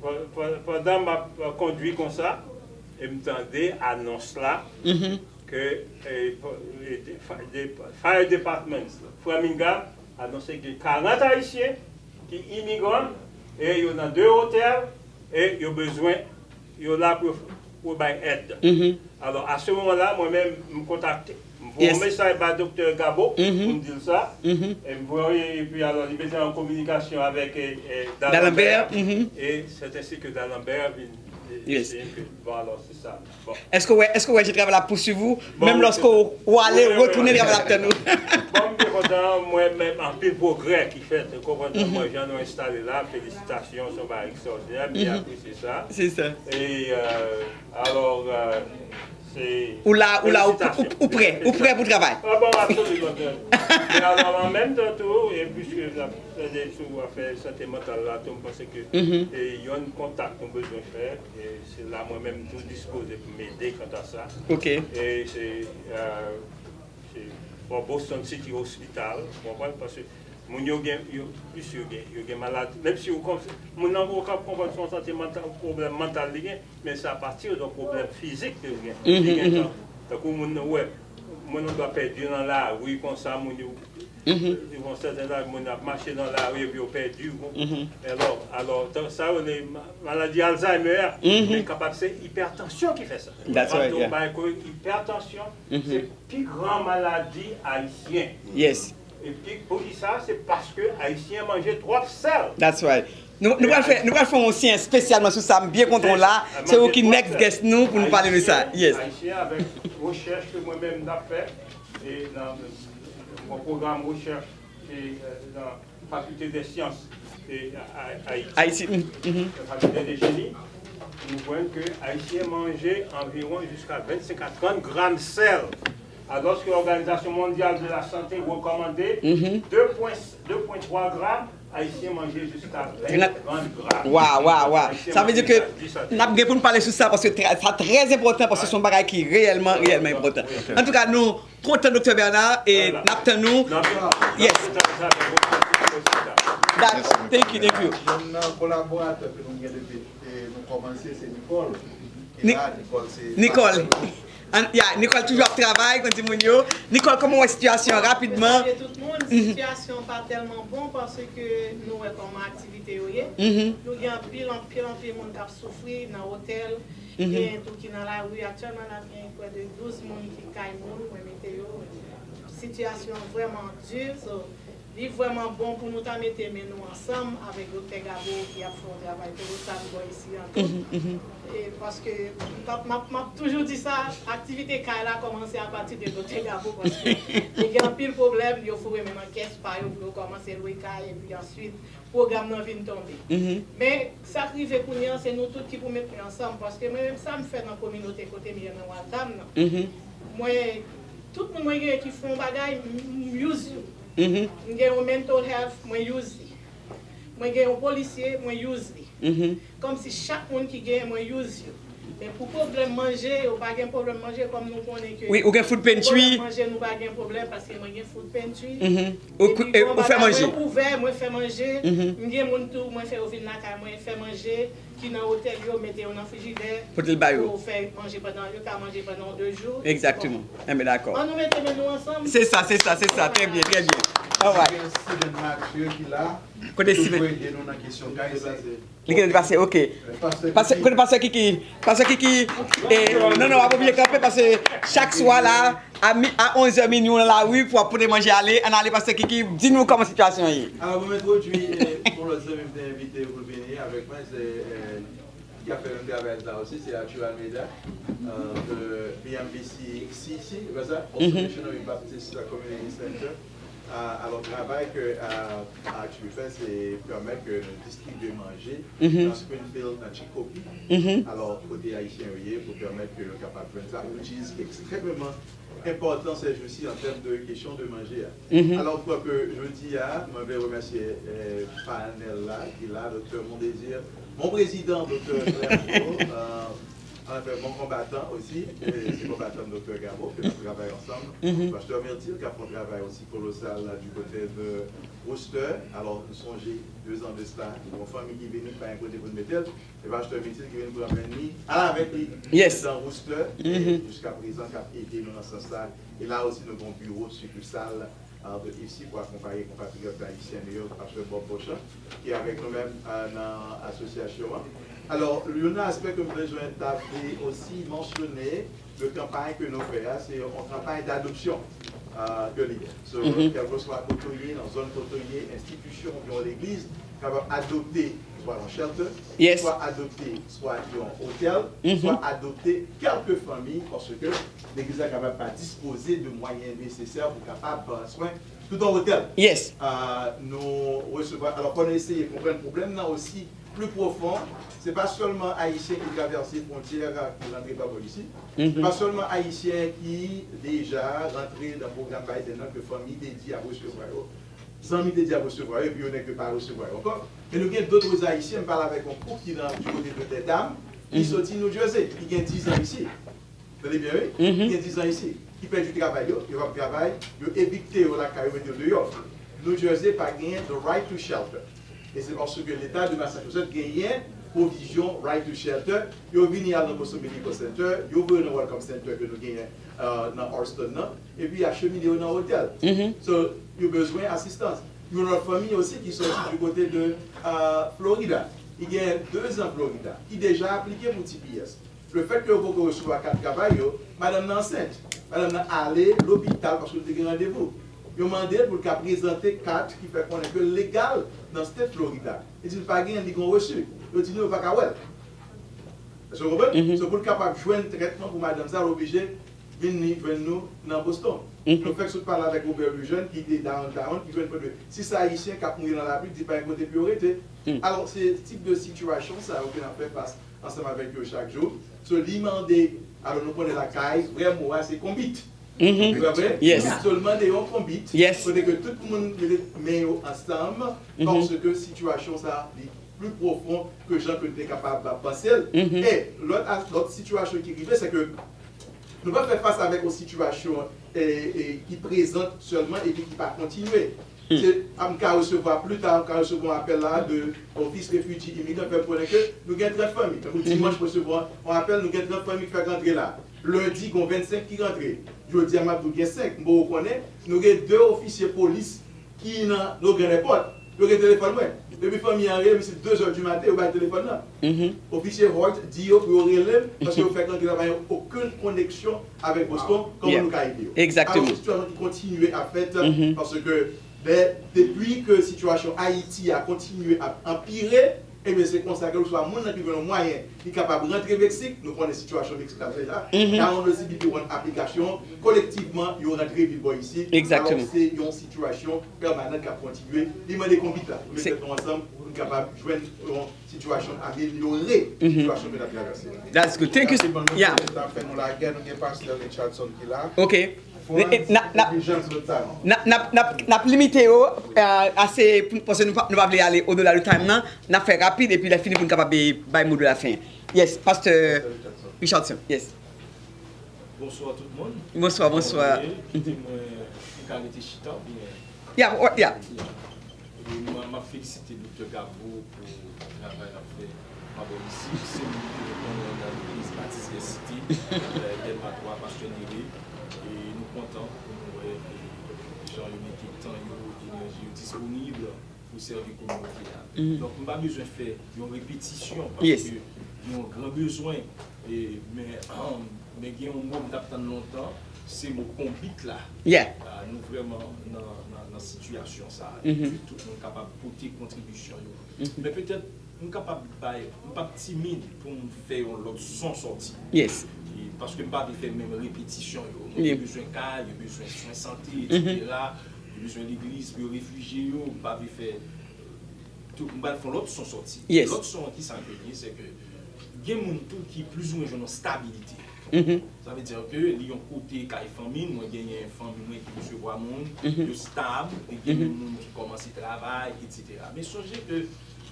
pa- pa- pandan m ap kondwi konsa, e m tande anons la ke, e, pa- e, de- fa- de- Fire Departments Framingham anonse gen karant Ayisyen ki imigran e yo nan de otèl e yo bezwen, yo la pou, pou bay èd. Alò, a se moman la, mwen menm, m kontakte. M voye yon mesaj ba Doktè Gabo pou m di l sa. E m voye, epi alò, li mete an kominikasyon avèk, e, e, Dalembert. E se ensi ke Dalembert vin, e, di ke, bon, alò, se sa. Bon. Èske w wè, èske w wè jan travay la ap pouswiv ou? Menm lòske w ale, w retounen, travay la ap tann ou. Bon, m byen kontan, mwen menm, anpil pwogrè ki fèt. Ou konprann, mwen, jan nou enstale la, felisitasyon, se yon bagay ekstraòdinè, m byen apresye sa. Se sa. E, e, alò, e, se. Ou la, ou la, ou, ou, ou prè, ou prè pou travay. A, bon, absoliman. Men alò, an menm tan tou, e piske n ap pale sou afè sante mantal la tou, m panse ke, e, yon kontak nou bezwen fè, e se la mwen menm tou dispoze pou m ede kanta sa. E se, e, se Boston City Hospital, ou konprann? Paske moun yo gen, yo, plis yo gen, yo gen maladi. Menm si ou konn, moun nan ou ka konprann se yon sante mantal, pwoblèm mantal li gen, men se apati de pwoblèm fizik ke li gen. Li gen tan, tankou moun nan, ou wè, moun nan dwa pèdi nan lari konsa, moun yo, li gon sèten laj, moun ap mache nan lari epi yo pèdi, ou konprann? Alò, alò, tan- sa yo rele ma- maladi Alzheimer a, men kapab se ipètansyon ki fè sa. That's right, yeah. Yon bagay kon ipètansyon, se pi gran maladi ayisyen. Yes. Epi poukisa? Se paske Ayisyen manje twòp sèl. That's right. Nou, nou pral fè, nou pral fè yon siyans espesyalman sou sa. M byen kontan w la. Se ou ki next guest nou pou nou pale de sa. Yes. Ayisyen, avèk rechèch ke mwen menm m t ap fè, e nan yon pwogram rechèch, e, e, nan Faculté des Sciences, e, a- a- Ayiti. Ayiti, mm, mhm. Faculté de Génie, nou jwenn ke Ayisyen manje anviwon jiska vennsenk a trant gram sèl, alòske Òganizasyon Mondyal de la Sante rekòmande de pwen, de pwen twa gram, Ayisyen manje jiska vennsenk gram. Wa, wa, wa. Sa vle di ke n ap gen pou n pale sou sa, paske trè- sa trè enpòtan, paske se yon bagay ki reyèlman, reyèlman enpòtan. Antouka, nou kontan, Doktè Bernard, e n ap tann nou. Yes. That, thank you, thank you. Youn nan kolaboratè ke nou gen depi, e, nou kòmanse, se Nicole. Ki la, Nicole, se Nicole. An- ya, Nicole toujou ap travay, konn di moun yo. Nicole, kòman w wè sitiyasyon an rapidman? Salye tout moun. Sitiyasyon pa tèlman bon paske nou wè kòman aktivite yo ye. Nou gen anpil, anpil, anpil moun k ap soufri nan otèl. Gen tou ki nan lari. Aktyèlman, n ap gen prè de douz moun ki kay moun, mwen mete yo. Sitiyasyon an vrèman di. So, li vrèman bon pou nou ta mete men nou ansanm avèk Doktè Gabo ki ap fè yon travay kolosal bò isi an tou. E, paske m ap, m ap, m ap toujou di sa, aktivite kay la kòmanse apati de Doktè Gabo, paske li gen anpil pwoblèm, yo foure men nan kès pa yo pou yo kòmanse lwe kay, epi answit, pwogram nan vin tonbe. Men, sa k rive kounye a, se nou tout ki pou met men ansanm, paske mwen menm, sa m fè nan kominote kote m ye nan Waltham nan, mwen, tout moun mwen genyen ki fè yon bagay, m, m use yo. M gen yon mental health, mwen use li. Mwen gen yon polisye, mwen use li. Kòmsi chak moun ki genyen, mwen use yo. Men pou pwoblèm manje, yo pa gen pwoblèm manje, kòm nou konnen ke wi, ou gen food pantry. Pwoblèm manje, nou pa gen pwoblèm, paske mwen gen food pantry. Ou, epi, ou fè manje? Mwen ouvè, mwen fè manje. M gen moun tou, mwen fè yo vin lakay mwen, fè manje ki nan otèl yo, mete yo nan frijidè. Pote l ba yo. Pou yo fè manje pandan, yo ka manje pandan de jou. Egzakteman. Enben, dakò. Ann nou mete men nou ansanm. Se sa, se sa, se sa. Trè byen, trè byen. All right. Gen Steven Mathieu ki la. Kote Steven? Ki pou ede nou nan kesyon kay sa, se Li gen pase, ok. Pastè Kiki. Kote pastè Kiki? Pastè Kiki, e, non, non, w ap oblije kanpe paske chak swa la, a mi, a onz è, minui, w nan lari pou w ap pote manje ale. Ann ale, pastè Kiki, di nou kòman sitiyasyon an ye. Alò, mwen entwodui, e, yon lòt zanmi m te envite pou l vini avèk mwen, se, e, ki ap fè menm travay sa osi, se Arthur Almeida, e, de B M B C C, se pa sa? Boston Missionary Baptist Community Center. A, alò, travay ke, a, Arthur fè, se pèmèt ke nou distribye manje nan Springfield, nan Chicopee. Alò, pou kote Ayisyen yo ye pou pèmèt ke yo kapab jwenn sa, which is extrêmement important ces jours-ci en termes de question de manger. Alors, je crois que jodi a, mwen vle remèsye eh, panèl la ki la, Doktè Mondésir, mon président, Doktè Clermont, euh, enfin, mon combattant aussi, eh, se konbatan Doktè Gabo, ke nou travay ansanm, Pastè Myrtil, ki ap fè yon travay osi kolosal la, du côté de Worcester. Alors, nou sonje deux ans de cela, yon fanmi ki vini, pa yon kote pou n mete l, e Pastè Myrtil ki vin pran pèmi, al avèk li, yes, nan Worcester, e jiska prezan k ap ede nou nan sans sa. E la osi, nou gen yon biwo sikisal de isi pou akonpaye konpatriyòt ayisyen nou yo, Pastè Bob Beauchamp, ki avèk nou menm eh, nan asosyasyon an. Alò, youn nan aspè ke m bezwen ta vle osi mansyone, le kanpay ke nou fè a, se yon kanpay d'adoption eh, ke li ye. So, kèlkeswa kote w ye, nan zòn kote w ye, enstitisyon oubyen yon legliz kapab adopte swa yon shelter, yes, swa adopte swa yon otèl, swa adopte kèlke fanmi, paske legliz la kapab pa dispoze de mwayen nesesè pou kapab pran swen tout yon otèl. Yes. Ah, nou resevwa, alò, fò nou eseye konprann pwoblèm nan osi pli pwofon. Se pa sèlman Ayisyen ki travèse fwontyè a, ki rantre pa bò isi. Se pa sèlman Ayisyen ki deja rantre nan pwogram Biden nan ke fanmi te di ap resevwa yo. Zanmi te di ap resevwa yo, epi yo nèk yo pa resevwa yo ankò. Men nou gen dòt Ayisyen, m pale avèk yon koup ki nan du côté de Dèdam, ki soti New Jersey, ki gen dizan isi. Tande byen, wi. Ki gen dizan isi, ki pèdi travay yo, yo p ap travay, yo evikte yo lakay yo, mete yo deyò. New Jersey pa genyen the right to shelter. E se paske Leta de Massachusetts genyen pwovizyon right to shelter. Yo vini al nan Boston Medical Center, yo voye yo nan Welcome Center ke nou genyen eh, nan Austin nan, epi achemine yo nan otèl. So, yo bezwen asistans. Yon lòt fanmi osi ki soti du côté de eh, Florida, ki gen dezan Florida, ki deja aplike pou T P S. Le fait que yo poko resevwa kat travay yo, madanm nan ansent. Madanm nan ale lopital paske l te gen randevou. Yo mande l pou l ka prezante kat ki fè konnen ke l legal nan state Florida. Li di l pa genyen, li gen yon resi. Yo di nou yo pa ka wè l. Èske w konprann? So, pou l kapab jwenn trètman pou madanm sa, l oblije vin li jwenn nou nan Boston. Nou fèk sot pale avèk Robert Lejeune, ki te downtown, ki jwenn pran de sis Ayisyen k ap mouri nan lapli, di pa gen kote pou yo rete. Alò, se tip de sitiyasyon sa yo ke n ap fè fas ansanm avèk yo chak jou. So, li mande, alò nou konnen lakay, vrè mo a se konbit. Vrè, vrè? Yes. So, l mande yon konbit, yes, kote ke tout moun mete men yo ansanm, paske sitiyasyon sa a, li pli pwofon ke jan ke n te kapab panse l. E lòt, lòt sitiyasyon ki rive, se ke nou pa fè fas avèk yon sitiyasyon e, e, ki prezan sèlman epi ki pa kontinye. Se, a, m ka resevwa pli ta, m ka resevwa yon apèl la de Office Refugee Immigrant, fè m konnen ke nou gen trant fanmi. Tankou dimanch, m resevwa yon apèl, nou gen trant fanmi ki fèk rantre la. Lendi, gen vennsenk ki rantre. Jodi a, m ap di w gen senk. M poko konnen. Nou gen de ofisye polis ki nan Logan Airport. Yo gen telefòn mwen. Depi fanmi an rele m, se de zè di maten, yo bay telefòn nan. Ofisye Hoyt di yo pou yo rele m, paske yo fèk rantre la, pa gen okenn koneksyon avèk Boston, kòman nou ka ede yo? Alò, se sitiyasyon ki kontinye ap fèt, paske lè, depi ke sitiyasyon Ayiti a kontinye ap anpire, ebyen, se konsa, kèlkeswa moun nan ki jwenn yon mwayen, li kapab rantre Meksik, nou konnen sitiyasyon Meksik la deja, Download C B P One aplikasyon, kolektivman, yo rantre vin bò isi. Alò, se yon sitiyasyon pèmanan k ap kontinye. Li mande konbit la. Pou nou met tèt nou ansanm, pou nou kapab jwenn yon sitiyasyon, amelyore sitiyasyon ke n ap travèse. That's good. Thank you. Yeah. N ap fè nou lagè, nou gen Pastè Richardson ki la. Ok. N ap limite yo, eh, ase, paske nou pa, nou pa vle ale odela de time nan. N ap fè rapid, epi lè fini pou n kapab bay mo de la fen. Yes, Pastè Richardson, yes. Bonswa tout moun. Bonswa, bonswa. Kite mwen, m ka rete chita oubyen? Yeah, yeah. E m, m ap felisite Doktè Gabo pou travay l ap fè pa bò isi. Se moun ki reponn nan legliz Batis Vèsite, Dèlma twa, Pastè Nere. E nou kontan pou nou wè jan yo mete tan yo, enèji yo disponib pou sèvi kominote a. Donk, m pa bezwen fè yon repetisyon paske gen yon gran bezwen, e, men, men gen yon mo m t ap tann lontan, se mo konbit la. Ah, nou vrèman nan, nan, nan sitiyasyon sa a, e ke tout moun kapab pote kontribisyon yo. Men petèt, m kapab bay, m p ap timid pou m fè yon lòt son sòti. E paske m pa vle fè menm repetisyon yo. Moun yo bezwen kay, yo bezwen swen sante, etsetera. Yo bezwen legliz pou yo refijye yo. M pa vle fè, tout, m pral fè yon lòt son sòti. Lòt son an, ki sa ke l ye, se ke Gen moun tou ki plizoumwen jwenn yon stabilite. Mhm. Sa vle di ke li yon kote kay fanmi, mwen genyen fanmi mwen ki resevwa moun, mhm, yo stab, e gen, mhm, moun ki kòmanse travay, etsetera. Men sonje ke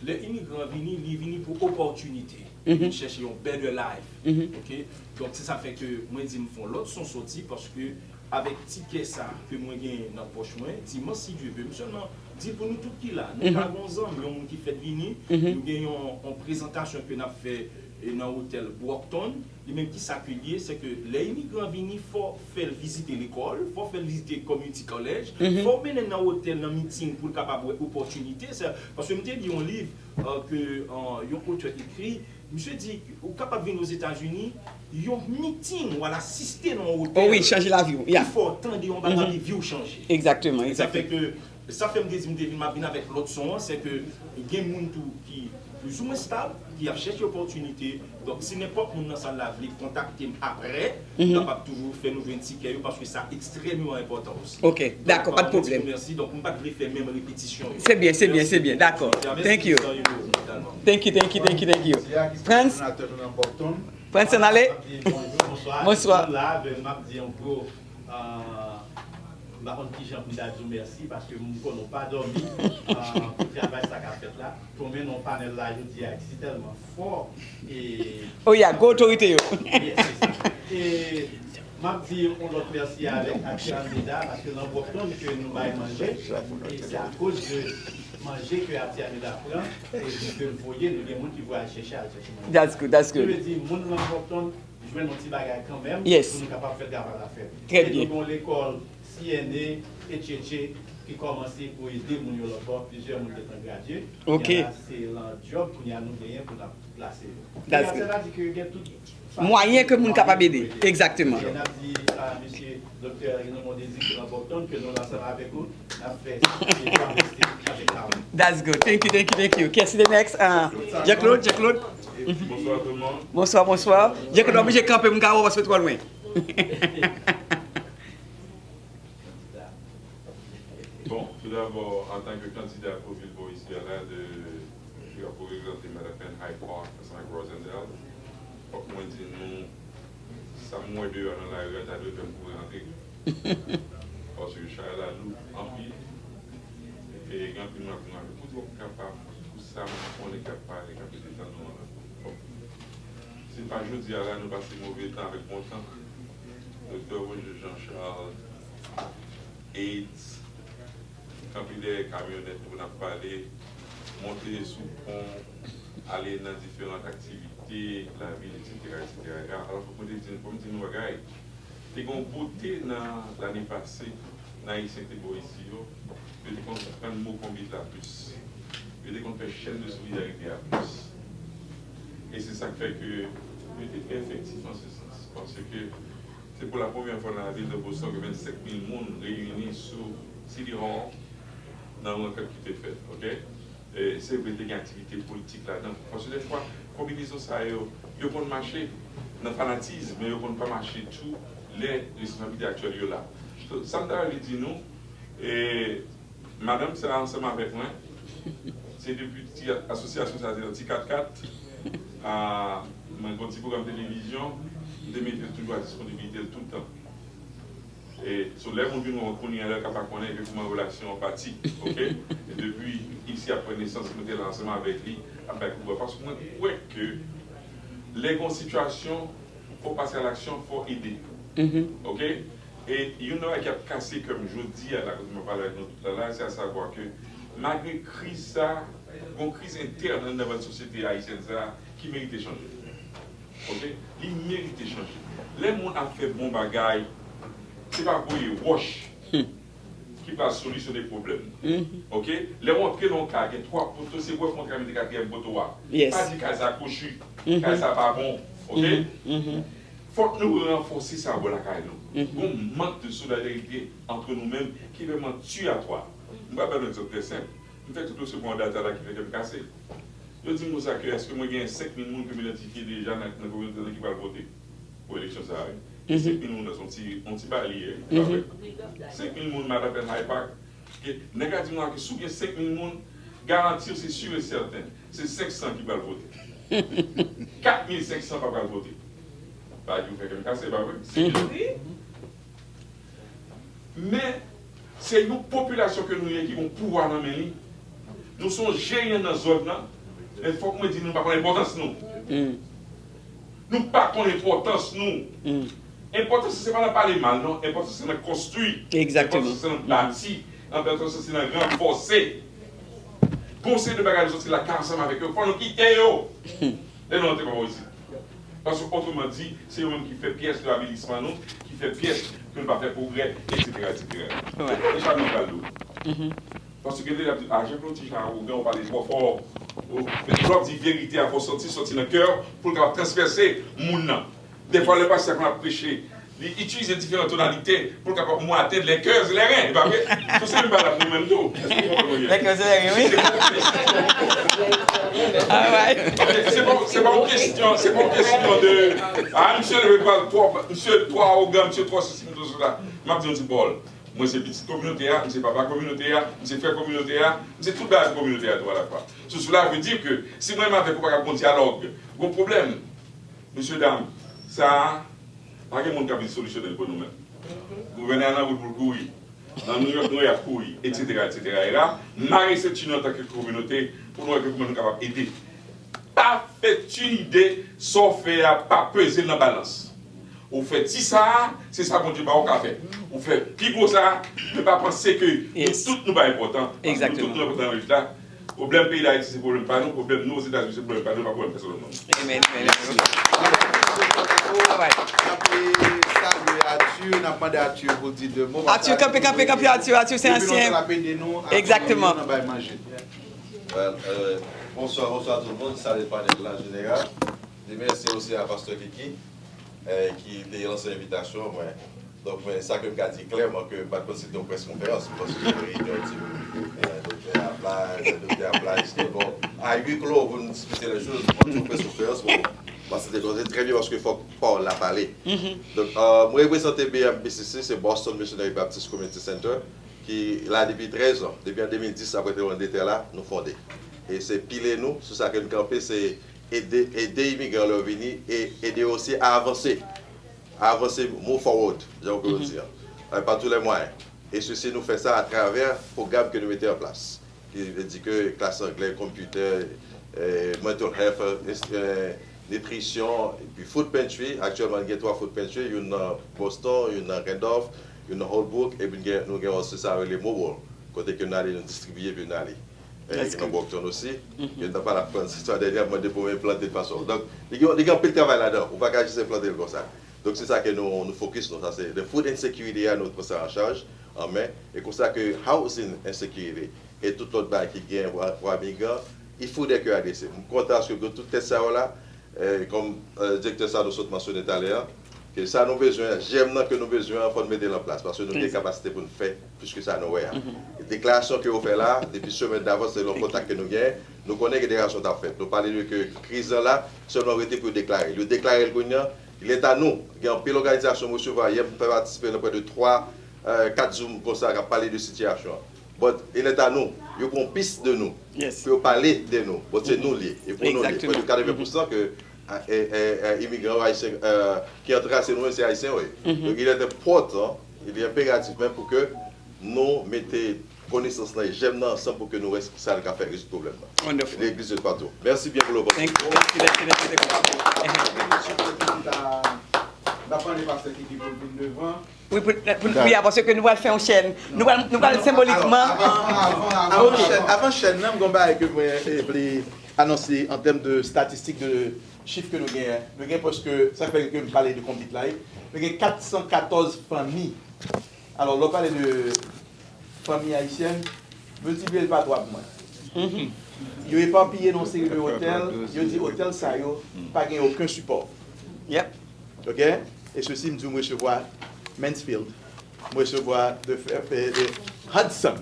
lè imigran vini, li vini pou opòtinite. Mhm. Li chèche yon better life. Mhm. Ok? Donk, se sa fè ke mwen di m fè yon lòt son soti, paske avèk tikè sa ke mwen genyen nan pòch mwen, dimanch, si Dye vle, m sèlman di pou nou tout ki la, nou, mhm, ka gen yon zanmi, yon moun ki fèt vini, mhm, nou gen yon, yon prezantasyon ke n ap fè, e, nan otèl Brockton. Li menm, ki sa ke l ye, se ke lè imigran vini, fò fè l vizite lekòl, fò fè l vizite community college, mhm, fò mennen l nan otèl, nan miting pou l kapab wè opòtinite. Se, paske m te li yon liv, e, ke, e, yon otè ekri, misye di, ou kapab vin Ozetazini, yon miting, w al asiste nan yon otèl. Oh wi, chanje lavi w. Ki, yeah, fè w tande yon bagay, mhm, epi vi w chanje. Exactement, exactement. Sa fè ke, sa fè m te di m te vin, m ap vin avèk lòt son an, se ke gen moun tou ki plizoumwen stab, ki ap chèche opòtinite. Donk, si nenpòt moun nan sal la vle kontakte m aprè, mhm, m kapab toujou fè nou jwenn tikè yo, paske sa ekstrèmeman enpòtan osi. Ok, dakò, pa de pwoblèm. Mèsi. Donk, m pa t vle fè menm repetisyon yo. Se byen, se byen, se byen. Dakò. Thank you. Thank you, thank you, thank you, thank you. Frantz? Frantz, ann ale? Bonswa. Bonswa. Nou la, men m ap di yon gwo, e, m pa konn kijan pou m ta di w mèsi, paske m konnen w pa dòmi, e, pou travay sa k ap fèt la. Pou mennen yon panèl la jodi a ki sitèlman fò, e, oh, yeah, gwo otorite yo. Yes, se sa. E m ap di yon lòt mèsi avèk Aksyon Almeda, paske nan Brockton ke nou bay manje, e se akoz de manje ke Aksyon Almeda pran, e ke l voye, nou gen moun ki voye al chèche, al chèche manje. That's good, that's good. Sa vle di, moun nan Brockton jwenn yon ti bagay kanmenm, yes, pou nou kapab fè travay la fèt. Trè byen. E nou gen yon lekòl C N A, H H A, ki kòmanse pou ede moun yo lòtbò, plizyè moun gentan gradye. Ok. Kounye a la, se lan djòb, kounye a nou genyen pou n ap plase yo. That's good. Kounye a, sa vle di ke gen tout mwayen ke moun kapab ede. Egzakteman. E n ap di a mesye Doktè Raymond Désir ki nan Brockton ke nou la ansanm avèk ou, n ap fè travèse avèk Harold. That's good. Thank you, thank you, thank you. Kiyès ki the next? Ah, Jean-Claude, Jean-Claude. Bonswa tout moun. Bonswa, bonswa. Jean-Claude, oblije kanpe, m ka wè w paske w twò lwen. Bon, tout dabò, antanke kandida pou vil bò isi a la, de, ki ap reprezante Mattapan Hyde Park ansanm ak Rosendale, fòk mwen di nou, sa m wè deyò nan lari a, ta dwe fè m kouri antre. Paske chay la lou anpil, e gen anpil moun ap vin avè m. Pou di w kapab, pou sa m konnen k ap pale, k ap ede tann nou an la. Se pa jodi a la nou pase move tan avèk bon tan. Doktè Roger Jean Charles, AIDS, kanpe dèyè kamyonèt pou n ap pale, monte sou pon, ale nan diferan aktivite lavil, etsetera, etsetera. Alò, fòk mwen te di, fòk m di nou bagay. Te gen yon bote nan lane pase, nan Ayisyen ki te bò isi yo, yo te konn pran mo konbit la plis. Yo te konn fè chèn de solidarite a plis. E se sa k fè ke yo te trè efektif an se sans. Paske se pou la premyè fwa nan lavil de Boston ke vennsenk mil moun reyini sou City Hall nan yon rankant ki te fèt, ok? E, se vre, te gen aktivite politik ladan. Paske dèfwa, konbinezon sa yo, yo konn mache nan fanatis, men yo konn pa mache tou lè responsablite aktyèl yo la. So, sa m ta vle di nou, e, madanm sa ansanm avèk mwen, se depi ti asosyasyon sa, se yon ti kat kat. A, mwen gen yon ti pwogram televizyon, m te mete l toujou a disponibilite l tout tan. E, so, lè moun vin wè mwen kounye a, lè l ka pa konnen, epi kòman relasyon an pati, ok? E depi isi ap pran nesans, mwen te la ansanm avèk li, ap bay kout bra. Paske mwen kwè ke lè gen yon sitiyasyon, fò w pase a laksyon, fò w ede. Mhm. Ok? E youn nan bagay ki ap kase kè m jodi a la, kote m ap pale avèk nou tout la, la, se a savwa ke malgre kriz sa, gon kriz entèn anndan sosyete ayisyèn sa ki merite chanje. Ok? Li merite chanje. Lè moun ap fè bon bagay, se pa voye wòch ki pral solisyone pwoblèm. Mhm. Ok? Lè w antre nan yon kay, gen twa poto, se wè w kontre mete katriyèm poto a. Yes. Pa di kay sa kwochi, mhm, kay sa pa bon. Ok? Mhm. Mhm. Fòk nou ranfòse sa bò lakay nou. Mhm. Gon mank de solidarite antre nou menm ki vrèman tiyatwa. M pral ba nou egzanp trè senp. M fè tout resevwa yon data la ki fè kè m kase. Yo di m konsa ke èske mwen gen senk mil moun ke m idantifye deja nan, nan kominote ki pral vote pou eleksyon sa a, wi. E, mhm, senk mil moun nan se yon ti, yon ti baryè, e pa vre? Mhm. Senk mil moun Mattapan Hyde Park, ke nèg la di m la ke si w gen senk mil moun, garanti w se si e sèten, se senk san ki pral vote. Kat mil senk san pa pral vote. Bagay yo fè kè m kase, pa vre? Se vre. Men, se yon popilasyon ke nou ye ki gen pouvwa nan men li. Nou se yon jeyan nan zòn nan, men fòk mwen di nou pa konn enpòtans nou. Nou pa konn enpòtans nou. Enpòtans se pa nan pale mal, non. Enpòtans se nan konstwi. Enpòtans se nan bati. Enpòtans se nan ranfòse. Gon seri de bagay nou soti la ka ansanm avèk yo. Fò nou kite yo. Lè nou antre pa isit. Paske, otreman di, se yo menm ki fè pyès de avilisman nou, ki fè pyès ke nou pa fè pwogrè, etsetera, etsetera. E sa nou pral di. Paske gen de lè ap di, a, Jean Claude ti jan awogan, ou pale twò fò. Lè w ap di verite a, fò w santi, soti nan kè w, pou l kapab transpèse moun nan. Dèfwa, lè pastè konn ap preche, li itilize diferan tonalite pou l kapab mwaten les cœurs et les reins. E pa vre? Tou se menm bagay la pou nou menm tou. Èske w konprann mwen byen? Les cœurs et les reins, wi. Se pa, se pa yon kesyon, se pa yon kesyon de, a, misye leve pral twò, misye twò awogan, misye twò sesi, misye twò sela. M ap di yon ti pawòl. Mwen se pitit kominote a, m se papa kominote a, m se frè kominote a, m se tout bagay pou kominote a tou alafwa. So, cela veut dire que si mwen menm avèk ou pa ka gon dyalòg, gon pwoblèm, mesye dam, sa a, pa gen moun k ap vin solisyone l pou nou menm. Gouvènè a nan wout pou l kouri. Nan Nouyòk, nou y ap kouri, etsetera, etsetera. E la, mare senti nou antanke kominote pou nou wè ke kòman nou kapab ede. Pa fè ti ide sa w fè a, pa peze l nan balans. Ou fè ti sa a, se sa Bondye ba w ka fè. Ou fè pi gwo sa a, men pa panse ke nou tout nou pa enpòtan. Paske nou tout nou enpòtan nan rezilta. Pwoblèm peyi Dayiti se pwoblèm pa nou, pwoblèm nou Ozetazini se pwoblèm pa nou, pa pwoblèm pèsonn lòt moun. N ap salye Arthur, n ap mande Arthur pou l di de mo. Arthur, kanpe, kanpe, kanpe, Arthur, Arthur se ansyen. Egzakteman. Well, euh, bonswa, bonswa tout moun. Salye panèl la an jeneral. Di mèsi osi a pastè Kiki, eh, ki te lanse envitasyon mwen. Donk, men sa ke m ka di klèman, ke m pa t panse se te yon près konferans, m panse se yon reyinyon entime. Eh, doktè a pla, doktè a pla, se bon, à huis clos pou n diskite lè choz, m panse se yon près konferans, bon, m panse se te trè byen paske fòk pawòl la pale. Donk, euh, mwen reprezante B M B C C, se Boston Missionary Baptist Community Center, ki la depi trèz an. Depi an de mil dis, apre tranblemanntè la, nou fonde. E se pilye nou, sou sa ke n kanpe, se ede, ede imigran lè yo vini, e ede yo osi a avanse. Avanse, move forward, jan ke yo di an. Euh, par tous les moyens. E sesi, nou fè sa atravè pwogram ke nou mete an plas. Ki vle di ke klas anglè, computer, eh, mental health, eh, nitrisyon, epi food pantry. Aktyèlman, nou gen twa food pantry, youn nan Boston, youn nan Randolph, youn nan Holbrook, epi nou gen, nou gen osi sa rele mobile, kote ke nou ale, nou distribiye, epi nou ale. Eh, gen nan Brockton osi. Gen tan pa la pran sa dènyèman, depi w plante l fason. Donk, li gen, li gen anpil travay ladan. Ou pa ka jis plante l konsa. Donk, se sa ke nou, nou fokis, nou, sa se the food insecurity a, nou pran sa an chaj, an men. E konsa ke housing insecurity e tout lòt bagay ki gen pou, pou imigran, il faudrait ke adrese. M kontan paske tout tèt sa yo la, eh, kòm, eh, direktè sa nou sot mansyone talè a, ke sa nou bezwen, jèm nan ke nou bezwen an, fò n mete l an plas, paske nou gen kapasite pou n fè plis ke sa nou wè a. Deklarasyon ke yo fè la, depi semèn davans, se yon kontak ke nou gen, nou konnen ke deklarasyon t ap fèt. Nou pale de ke kriz lan la, sèlman rete pou yo deklare l. Yo deklare l kounye a, il est à nous. Gen anpil òganizasyon m resevwa, yè m fè patisipe nan prè de twa, eh, kat Zoom konsa k ap pale de sitiyasyon an. But, il est à nous. Yo pran pis de nou. Pou yo pale de nou. But, se nou l ye. E pou nou l ye. Prèske katreven pousan ke, eh, eh, eh, imigran ayisyen, eh, ki antre a se nou menm, se ayisyen yo ye. Donk, il est important, il est impératif menm pou ke nou mete konesans lan e jèm nan ansanm pou ke nou wè sa n ka fè rezoud pwoblèm nan. Wonderful. Legliz de patou. Mèsi byen pou lopòtinite. Thank you, thank you, thank you, thank you. N ap mande pastè Kiki pou l vin devan. Wi, pou, pou, wi, paske nou pral fè yon chèn. Nou pral, nou pral senbolikman. Avan, avan, avan, avan chèn, avan chèn nan, m gen yon bagay ke mwen, eh, vle anonse an tèm de statistik, de chif ke nou genyen. Nou gen prèske, sa fè ke m pale de konbit la, wi. Nou gen kat san katòz fanmi. Alò, lè w pale de fanmi ayisyèn, miltipliye l pa twa pou mwen. Yo epapiye nan yon seri de otèl, yo di otèl sa yo pa gen okenn sipò. Yep. Ok? E sesi, m di w, m resevwa Mansfield, m resevwa de, de Hudson.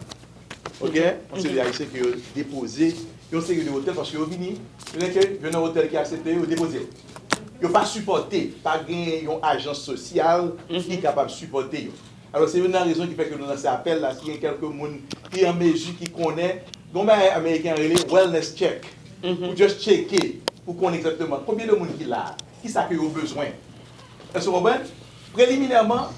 Ok? Yon seri de Ayisyen ke yo depoze yon seri de otèl paske yo vini, yo gen ke jwenn yon otèl ki aksepte yo, yo depoze yo. Yo pa sipòte, pa gen yon ajans sosyal ki kapab sipòte yo. Alò, se youn nan rezon ki fè ke nou lanse apèl la, si gen kèlke moun ki an mezi, ki konnen, gen yon bagay ameriken an rele wellness check. Ou just tcheke. pou konnen egzakteman konbyen de moun ki la, kisa ke yo bezwen. Èske w konprann? Preliminèman,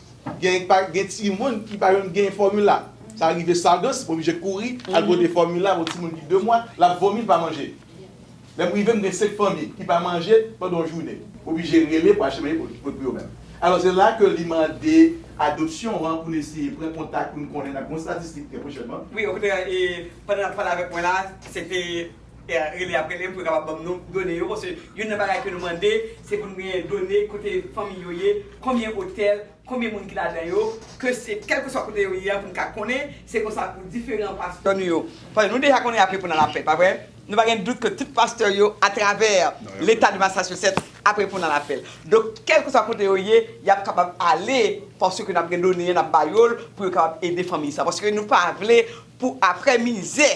gen, pa, gen timoun ki pa menm gen fòmil la. Sa rive Sagans, m oblije kouri al pote fòmil la pou timoun ki de mwa, l ap vomi, l pa manje. Lè m rive, m gen senk fanmi ki pa manje pandan yon jounen. M oblije rele pou achte manje pou, pou, pou yo menm. Alò, se la ke li mande adopsyon an pou n eseye pran kontak pou n konnen, n ap gen yon estatistik trè pwochènman. Wi, okontrè, e, pandan n ap pale avèk mwen la, se te, e, rele ap rele m pou yo kapab ban m non, done yo, paske youn nan bagay ke nou mande, se pou n gen done kote fanmi yo ye, konbyen otèl, konbyen moun ki ladan yo, ke se kèlkeswa kote yo ye a pou n ka konnen, se konsa pou diferan pastè nou yo. Paske nou deja konnen y ap reponn a lapèl, pa vre? Nou pa gen dout ke tout pastè yo atravè leta de Massachusetts ap reponn a lapèl. Donk, kèlkeswa kote yo ye, y ap kapab ale, paske n ap gen done, n ap ba yo l pou yo kapab ede fanmi sa. Paske nou pa vle pou aprè mizè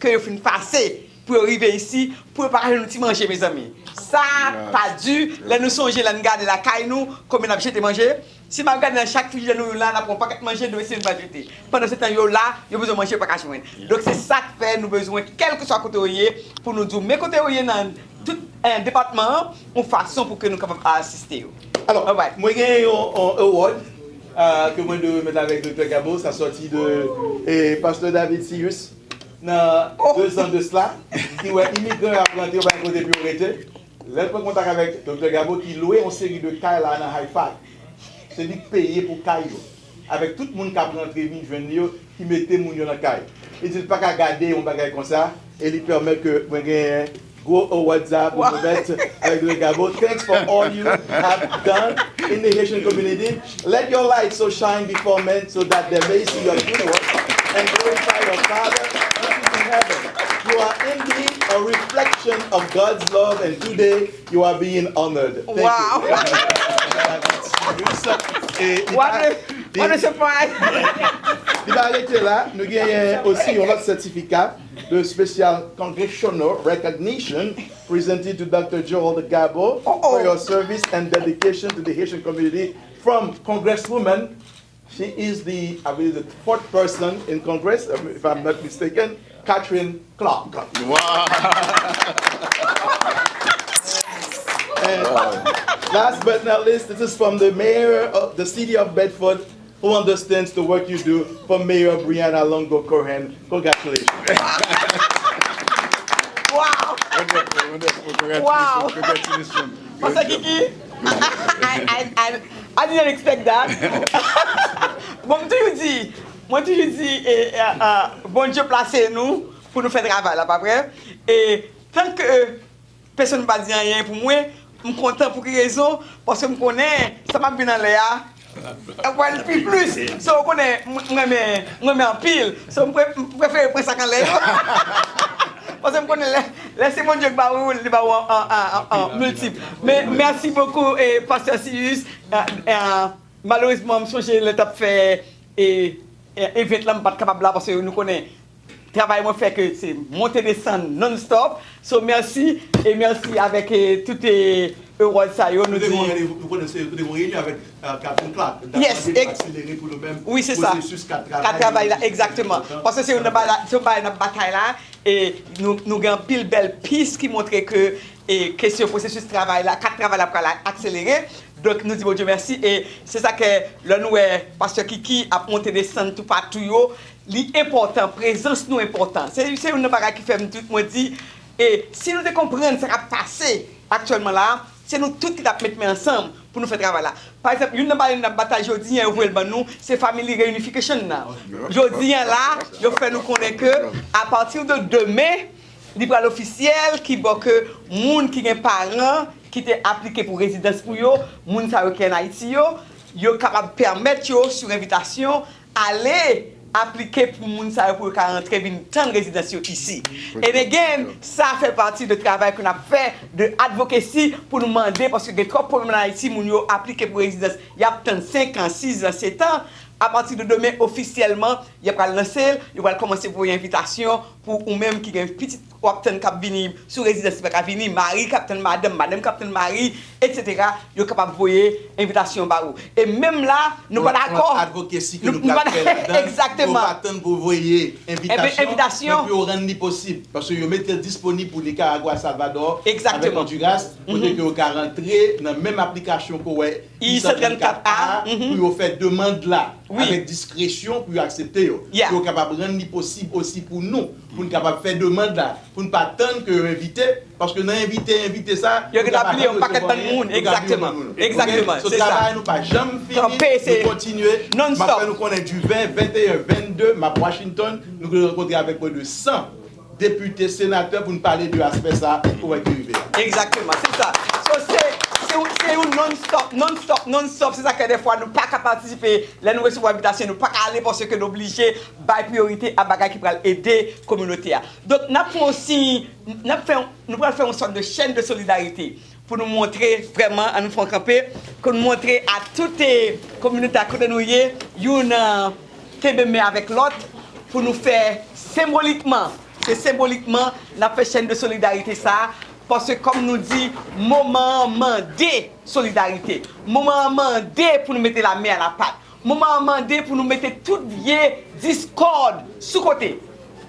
ke yo fin pase, pou yo rive isi, pou yo pa ka jwenn yon ti manje, mezanmi. Sa pa di, lè nou sonje, lè n gade lakay nou, konbyen n ap jete manje. Si m ap gade nan chak frijidè nou youn la, n ap pran yon pakèt manje, demen se youn pa jete. Pandan se tan yo la, yo bezwen manje, yo pa ka jwenn. Donk se sa k fè nou bezwen, kèlkeswa kote yo ye, pou nou di w, men kote yo ye nan tout, eh, depatman an, yon fason pou ke nou kapab asiste yo. Alò, mwen gen yon, yon award, ah, ke mwen dwe remèt avèk Doktè Gabo, sa sòti de, eh, Pastè David Sius, nan de zan de sila, ki wè imigran yo ap rantre, yo pa gen kote pou yo rete. Lè l pran kontak avèk Doktè Gabo ki lwe yon seri de kay la nan Hyde Park, se li k peye pou kay yo. Avèk tout moun k ap rantre vin jwenn li yo, ki mete moun yo nan kay. Li di l pa ka gade yon bagay konsa, e li pèmèt ke mwen genyen gwo award sa pou remèt avèk Doktè Gabo. Thanks for all you have done in the Haitian community. Let your light so shine before men so that they may see your good works and glorify your Father which is in heaven. You are indeed a reflection of God's love, and today you are being honored. Thank you. Wow. What a, what a surprise. Li pa rete la, nou genyen osi yon lòt sètifika de special congressional recognition presented to Doctor Gerald Gabo for your service and dedication to the Haitian community from Congresswoman, she is the, I believe, the fourth person in Congress, if I'm not mistaken, Katherine Clark. Wow. And last but not least, this is from the mayor of the city of Bedford, who understands the work you do, for Mayor Brianna Longo Cohen. Congratulations. Wow. Wonderful, wonderful. Congratulations. Wow. Congratulations. Pastè Kiki, I, I, I, I didn't expect that. Bon, m toujou di, mwen toujou di, e, e, e, Bondye plase nou pou nou fè travay la, pa vre? E tanke pèsonn pa di anyen pou mwen, m kontan. Pou ki rezon? Paske m konnen sa m ap vin anlè a, ap pral pi plis. So, ou konnen, m, m renmen, m renmen anpil. So, m pre-, m prefere pran sa k anlè yo. Paske m konnen lè, lè se Bondye k ba ou, li ba ou an, an, an, an, an miltip. Men, merci beaucoup, e, Pastè Sius. E, e, malerezman, m sonje lè t ap fè, e, e, event la, m pa t kapab la, paske nou konnen, travay mwen fè ke se monte desann non-stop. So, mèsi, e mèsi avèk, e, tout, e, award sa yo, nou di. Nou te gen yon randevou, nou konnen se, nou te gen yon reyinyon avèk, e, Katherine Clark. Yes, akselere pou nou menm, wi, se sa. Pwosesis kat travay la, egzakteman. Paske se yon nan bagay, se yon bagay n ap batay la, e nou, nou gen anpil bèl pis ki montre ke, e kesyon pwosesis travay la, kat travay la pral akselere. Donk, nou di Bondye mèsi, e se sa ke lè nou wè Pastè Kiki ap monte desann toupatou yo, li enpòtan, prezans nou enpòtan. Se, se youn nan bagay ki fè m tout, mwen di, e si nou te konprann sa k ap pase aktyèlman la, se nou tout ki t ap met men ansanm pou nou fè travay la. Pa egzanp, youn nan bagay n ap batay jodi a, yo voye l ban nou, se Family Reunification nan. Jodi a la, yo fè nou konnen ke, apati de demen, li pral ofisyèl, ki bò ke moun ki gen paran ki te aplike pou rezidans pou yo, moun sa yo ki ann Ayiti yo, yo kapab pèmèt yo, sou envitasyon, ale aplike pou moun sa yo pou yo ka rantre vin tann rezidans yo isi. And again, sa fè pati de travay ke n ap fè, de advocacy pou nou mande, paske gen twòp pwoblèm ann Ayiti, moun yo aplike pou rezidans, y ap tann senk an, sis an, sèt an. Apati de demen, ofisyèlman, y ap pral lanse l, yo pral kòmanse voye envitasyon pou ou menm ki gen pitit w ap tann k ap vini sou rezidans li pa ka vini, mari k ap tann madanm, madanm k ap tann mari, etsetera, yo kapab voye envitasyon ba ou. E menm la, nou pa dakò. Yon advocacy ke nou pral fè ladan, yo pa tann pou voye envitasyon, men pou yo rann li posib. Paske yo mete l disponib pou Nicaragua, Salvador, avèk Honduras, kote ke yo ka rantre nan menm aplikasyon ke w wè I san trannkat A, pou yo fè demann la avèk diskresyon pou yo aksepte yo. Pou yo kapab rann li posib osi pou nou, pou n kapab fè demann la, pou n pa tann ke yo envite, paske nan envite, envite sa, yo gentan bliye yon pakèt bann moun. Egzakteman. Egzakteman. So, travay nou pa janm fini, nou kontinye. M ap fè nou konnen di ven, venteyen, vennde, m ap Washington, nou rankontre avèk prè de san depite, senatè pou n pale de aspè sa a pou wè ki rive a. Egzakteman, se sa. So, se, se, se yon non-stop, non-stop, non-stop. Se sa k fè dèfwa nou pa ka patisipe. Lè nou resevwa envitasyon, nou pa ka ale paske nou oblije bay priyorite a bagay ki pral ede kominote a. Donk, n ap fè yon siy, n ap fè, nou pral fè yon sòt de chaîne de solidarité pou nou montre vrèman, ann nou fè yon kanpe, pou nou montre a tout, eh, kominote a kote nou ye, youn, eh, kenbe men avèk lòt, pou nou fè senbolikman, se senbolikman n ap fè chaîne de solidarité sa a, paske kòm nou di, moman an mande solidarite, moman an mande pou nou mete lamen a la pat. Moman an mande pou nou mete tout vye diskòd sou kote.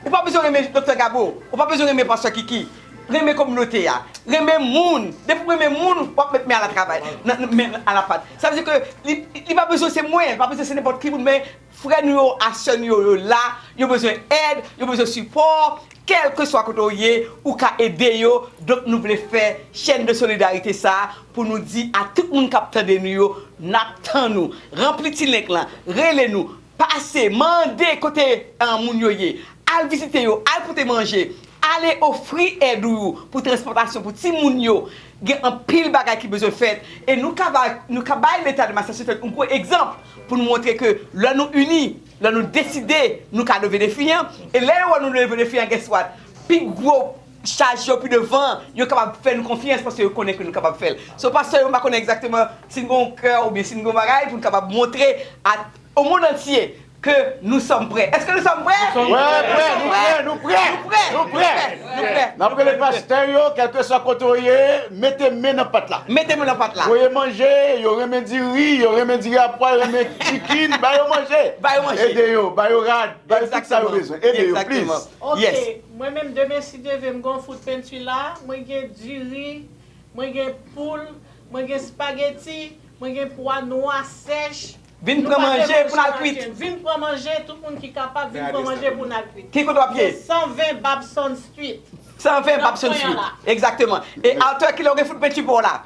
Ou pa bezwen renmen Doktè Gabo, ou pa bezwen renmen Pastè Kiki. Renmen kominote a, renmen moun. Depi w renmen moun, w ap met men a la travay, nan, nan, men a la pat. Sa vle di ke li, li pa bezwen se mwen, li pa bezwen se nenpòt ki moun, men frè nou yo, a sè nou yo, yo la, yo bezwen èd, yo bezwen sipò. Kèlkeswa kote w ye, ou ka ede yo. Donk, nou vle fè chaîne de solidarité sa a pou nou di a tout moun k ap tande nou yo, n ap tann ou. Ranpli ti link lan, rele nou, pase, mande kote, eh, moun yo ye. Al vizite yo, al pote manje, ale ofri èd ou pou transpòtasyon pou timoun yo. Gen anpil bagay ki bezwen fèt. E nou ka bay, nou ka bay Leta de Massachusetts yon gwo egzanp pou nou montre ke lè nou ini, lè nou deside, nou ka leve defi an. E lè yo wè nou leve defi an, guess what? Pi gwo chaj yo pi devan, yo kapab fè nou konfyans paske yo konnen ke nou kapab fè l. So, pastè yo, m pa konnen egzakteman si n gen yon kè oubyen si n gen yon bagay pou n kapab montre a, au monde entier, que nous sommes prêts. Est-ce que nous sommes prêts? Wi, prè, nou prè, nou prè. Nou prè. Nou prè. Nou prè. N ap rele pastè yo, kèlkeswa kote w ye, mete men nan pat la. Mete men nan pat la. Voye manje, yo renmen diri, yo renmen diri a pwa, yo renmen chicken, ba yo manje. Ba yo manje. Ede yo, ba yo rad, ba yo tout sa yo bezwen. Ede yo, please. Egzakteman. Ok, mwen menm demen si Dye vle, m gen yon food pantry la, mwen gen diri, mwen gen poul, mwen gen spaghetti, mwen gen pwa nwa sèch. Vin pran manje pou n al kwit. Vin pran manje, tout moun ki kapab, vin pran manje pou n al kwit. Ki kote w ap ye? Se san ven Babson Street. San ven Babson Street. Egzakteman. E atè kilè w gen food pantry pou w la?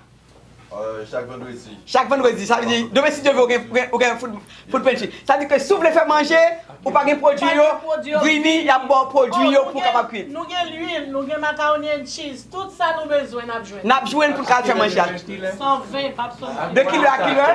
Euh, chak vandredi. Chak vandredi, sa vle di, demen si Dye vle, ou gen, ou gen, ou gen food, food pantry. Sa vle di ke si w vle fè manje, ou pa gen pwodui yo, vini, y ap ba w pwodui yo pou w kapab kwit. Nou gen lwil, nou gen macaroni and cheese, tout sa nou bezwen, n ap jwenn. N ap jwenn pou n ka al fè manje a. San ven, Babson. De kilè a kilè?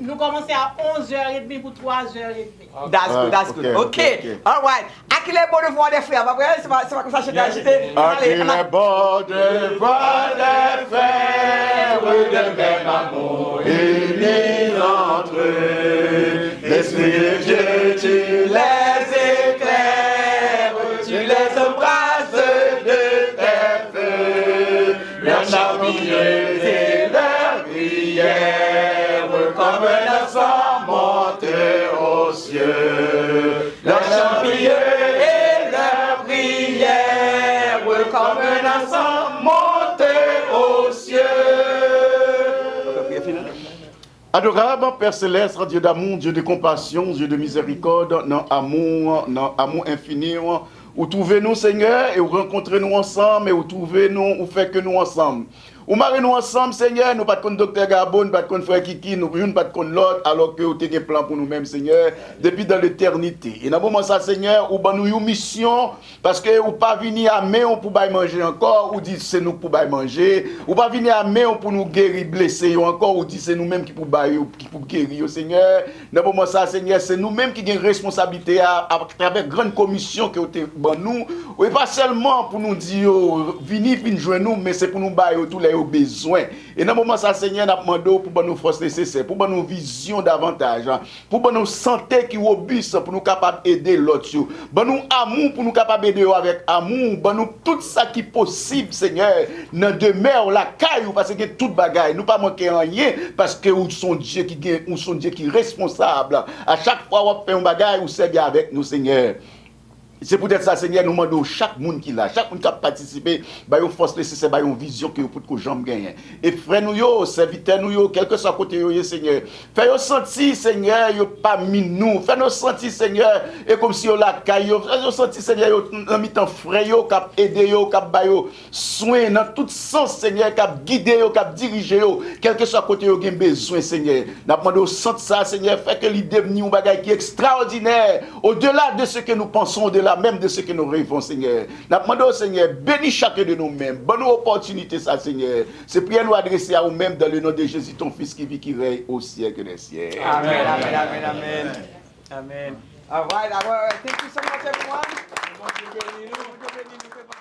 Nou kòmanse a onz è edmi pou twa è edmi. That's good, that's good. Ok, ok, ok. All right. A kilè bò devwa dè frè, pa vre? Se pa, se pa konsa chante a chante. A kilè bò devwa dè frè, de même amour unit entre eux. L'Esprit de Dieu, tu les éclaires, tu les embrasses de tes feux. Leurs chants pieux et leurs prières comme un encens montent aux cieux. Leurs chants pieux et leurs prières comme un encens montent aux cieux. Adorab Pè Selès, Dye damou, Dye de konpasyon, Dye de mizèrikòd, nan amou, nan amou enfini w, ou twouve nou, Senyè, e ou rankontre nou ansanm, e ou twouve nou, ou fè ke nou ansanm. Ou mare nou ansanm, Senyè, nou pa t konn Doktè Gabo, nou pa t konn Frè Kiki, nou youn pa t konn lòt, alò ke ou te gen plan pou nou menm, Senyè, depi dan letènite. E nan moman sa, Senyè, ou ban nou yon misyon, paske ou pa vini a men w pou bay manje ankò, ou di se nou k pou bay manje. Ou pa vini a men w pou nou geri blese yo ankò, ou di se nou menm ki pou bay yo, ki pou geri yo, Senyè. Nan moman sa, Senyè, se nou menm ki gen responsablite a, atravè grann komisyon ke w te ban nou. E pa sèlman pou nou di yo vini, vin jwenn nou, men se pou nou ba yo tou lè yo bezwen. E nan moman sa, Senyè, n ap mande w pou ban nou fòs nesesè, pou ban nou vizyon davantaj, pou ban nou sante ki wobis, pou nou kapab ede lòt yo. Ban nou amou pou nou kapab ede yo avèk amou. Ban nou tout sa ki posib, Senyè, nan demè w lakay ou, paske gen tout bagay. Nou pa manke anyen, paske ou se yon Dye ki gen, ou se yon Dye ki responsab. A chak fwa w ap fè yon bagay, ou sèvi avèk nou, Senyè. Se poutèt sa, Senyè, nou mande w chak moun ki la, chak moun k ap patisipe, ba yo fòs nesesè, ba yo yon vizyon ke yo potko janm genyen. E frè nou yo, sèvitè nou yo, kèlkeswa kote yo ye, Senyè, fè yo santi, Senyè, yo pami nou. Fè nou santi, Senyè, e kòmsi yo lakay yo. Fè yo santi, Senyè, yo nan mitan frè yo, k ap ede yo, k ap ba yo swen nan tout sans, Senyè, k ap gide yo, k ap dirije yo, kèlkeswa kote yo gen bezwen, Senyè. N ap mande w sant sa, Senyè, fè ke li devni yon bagay ki ekstraòdinè, au-delà de ce que nous pensons, au-delà même de ce que nous rêvons, Senyè. N ap mande w, Senyè, beni chacun de nous mêmes. Ban nou opòtinite sa, Senyè. Se priyè nou adrese a ou menm, dans le nom de Jésus, ton Fils qui vit, qui règne au siècle des siècles. Amen, amen, amen, amen. Amen. All right, all right. Thank you so much, everyone. Bondye beni nou. Bondye beni nou.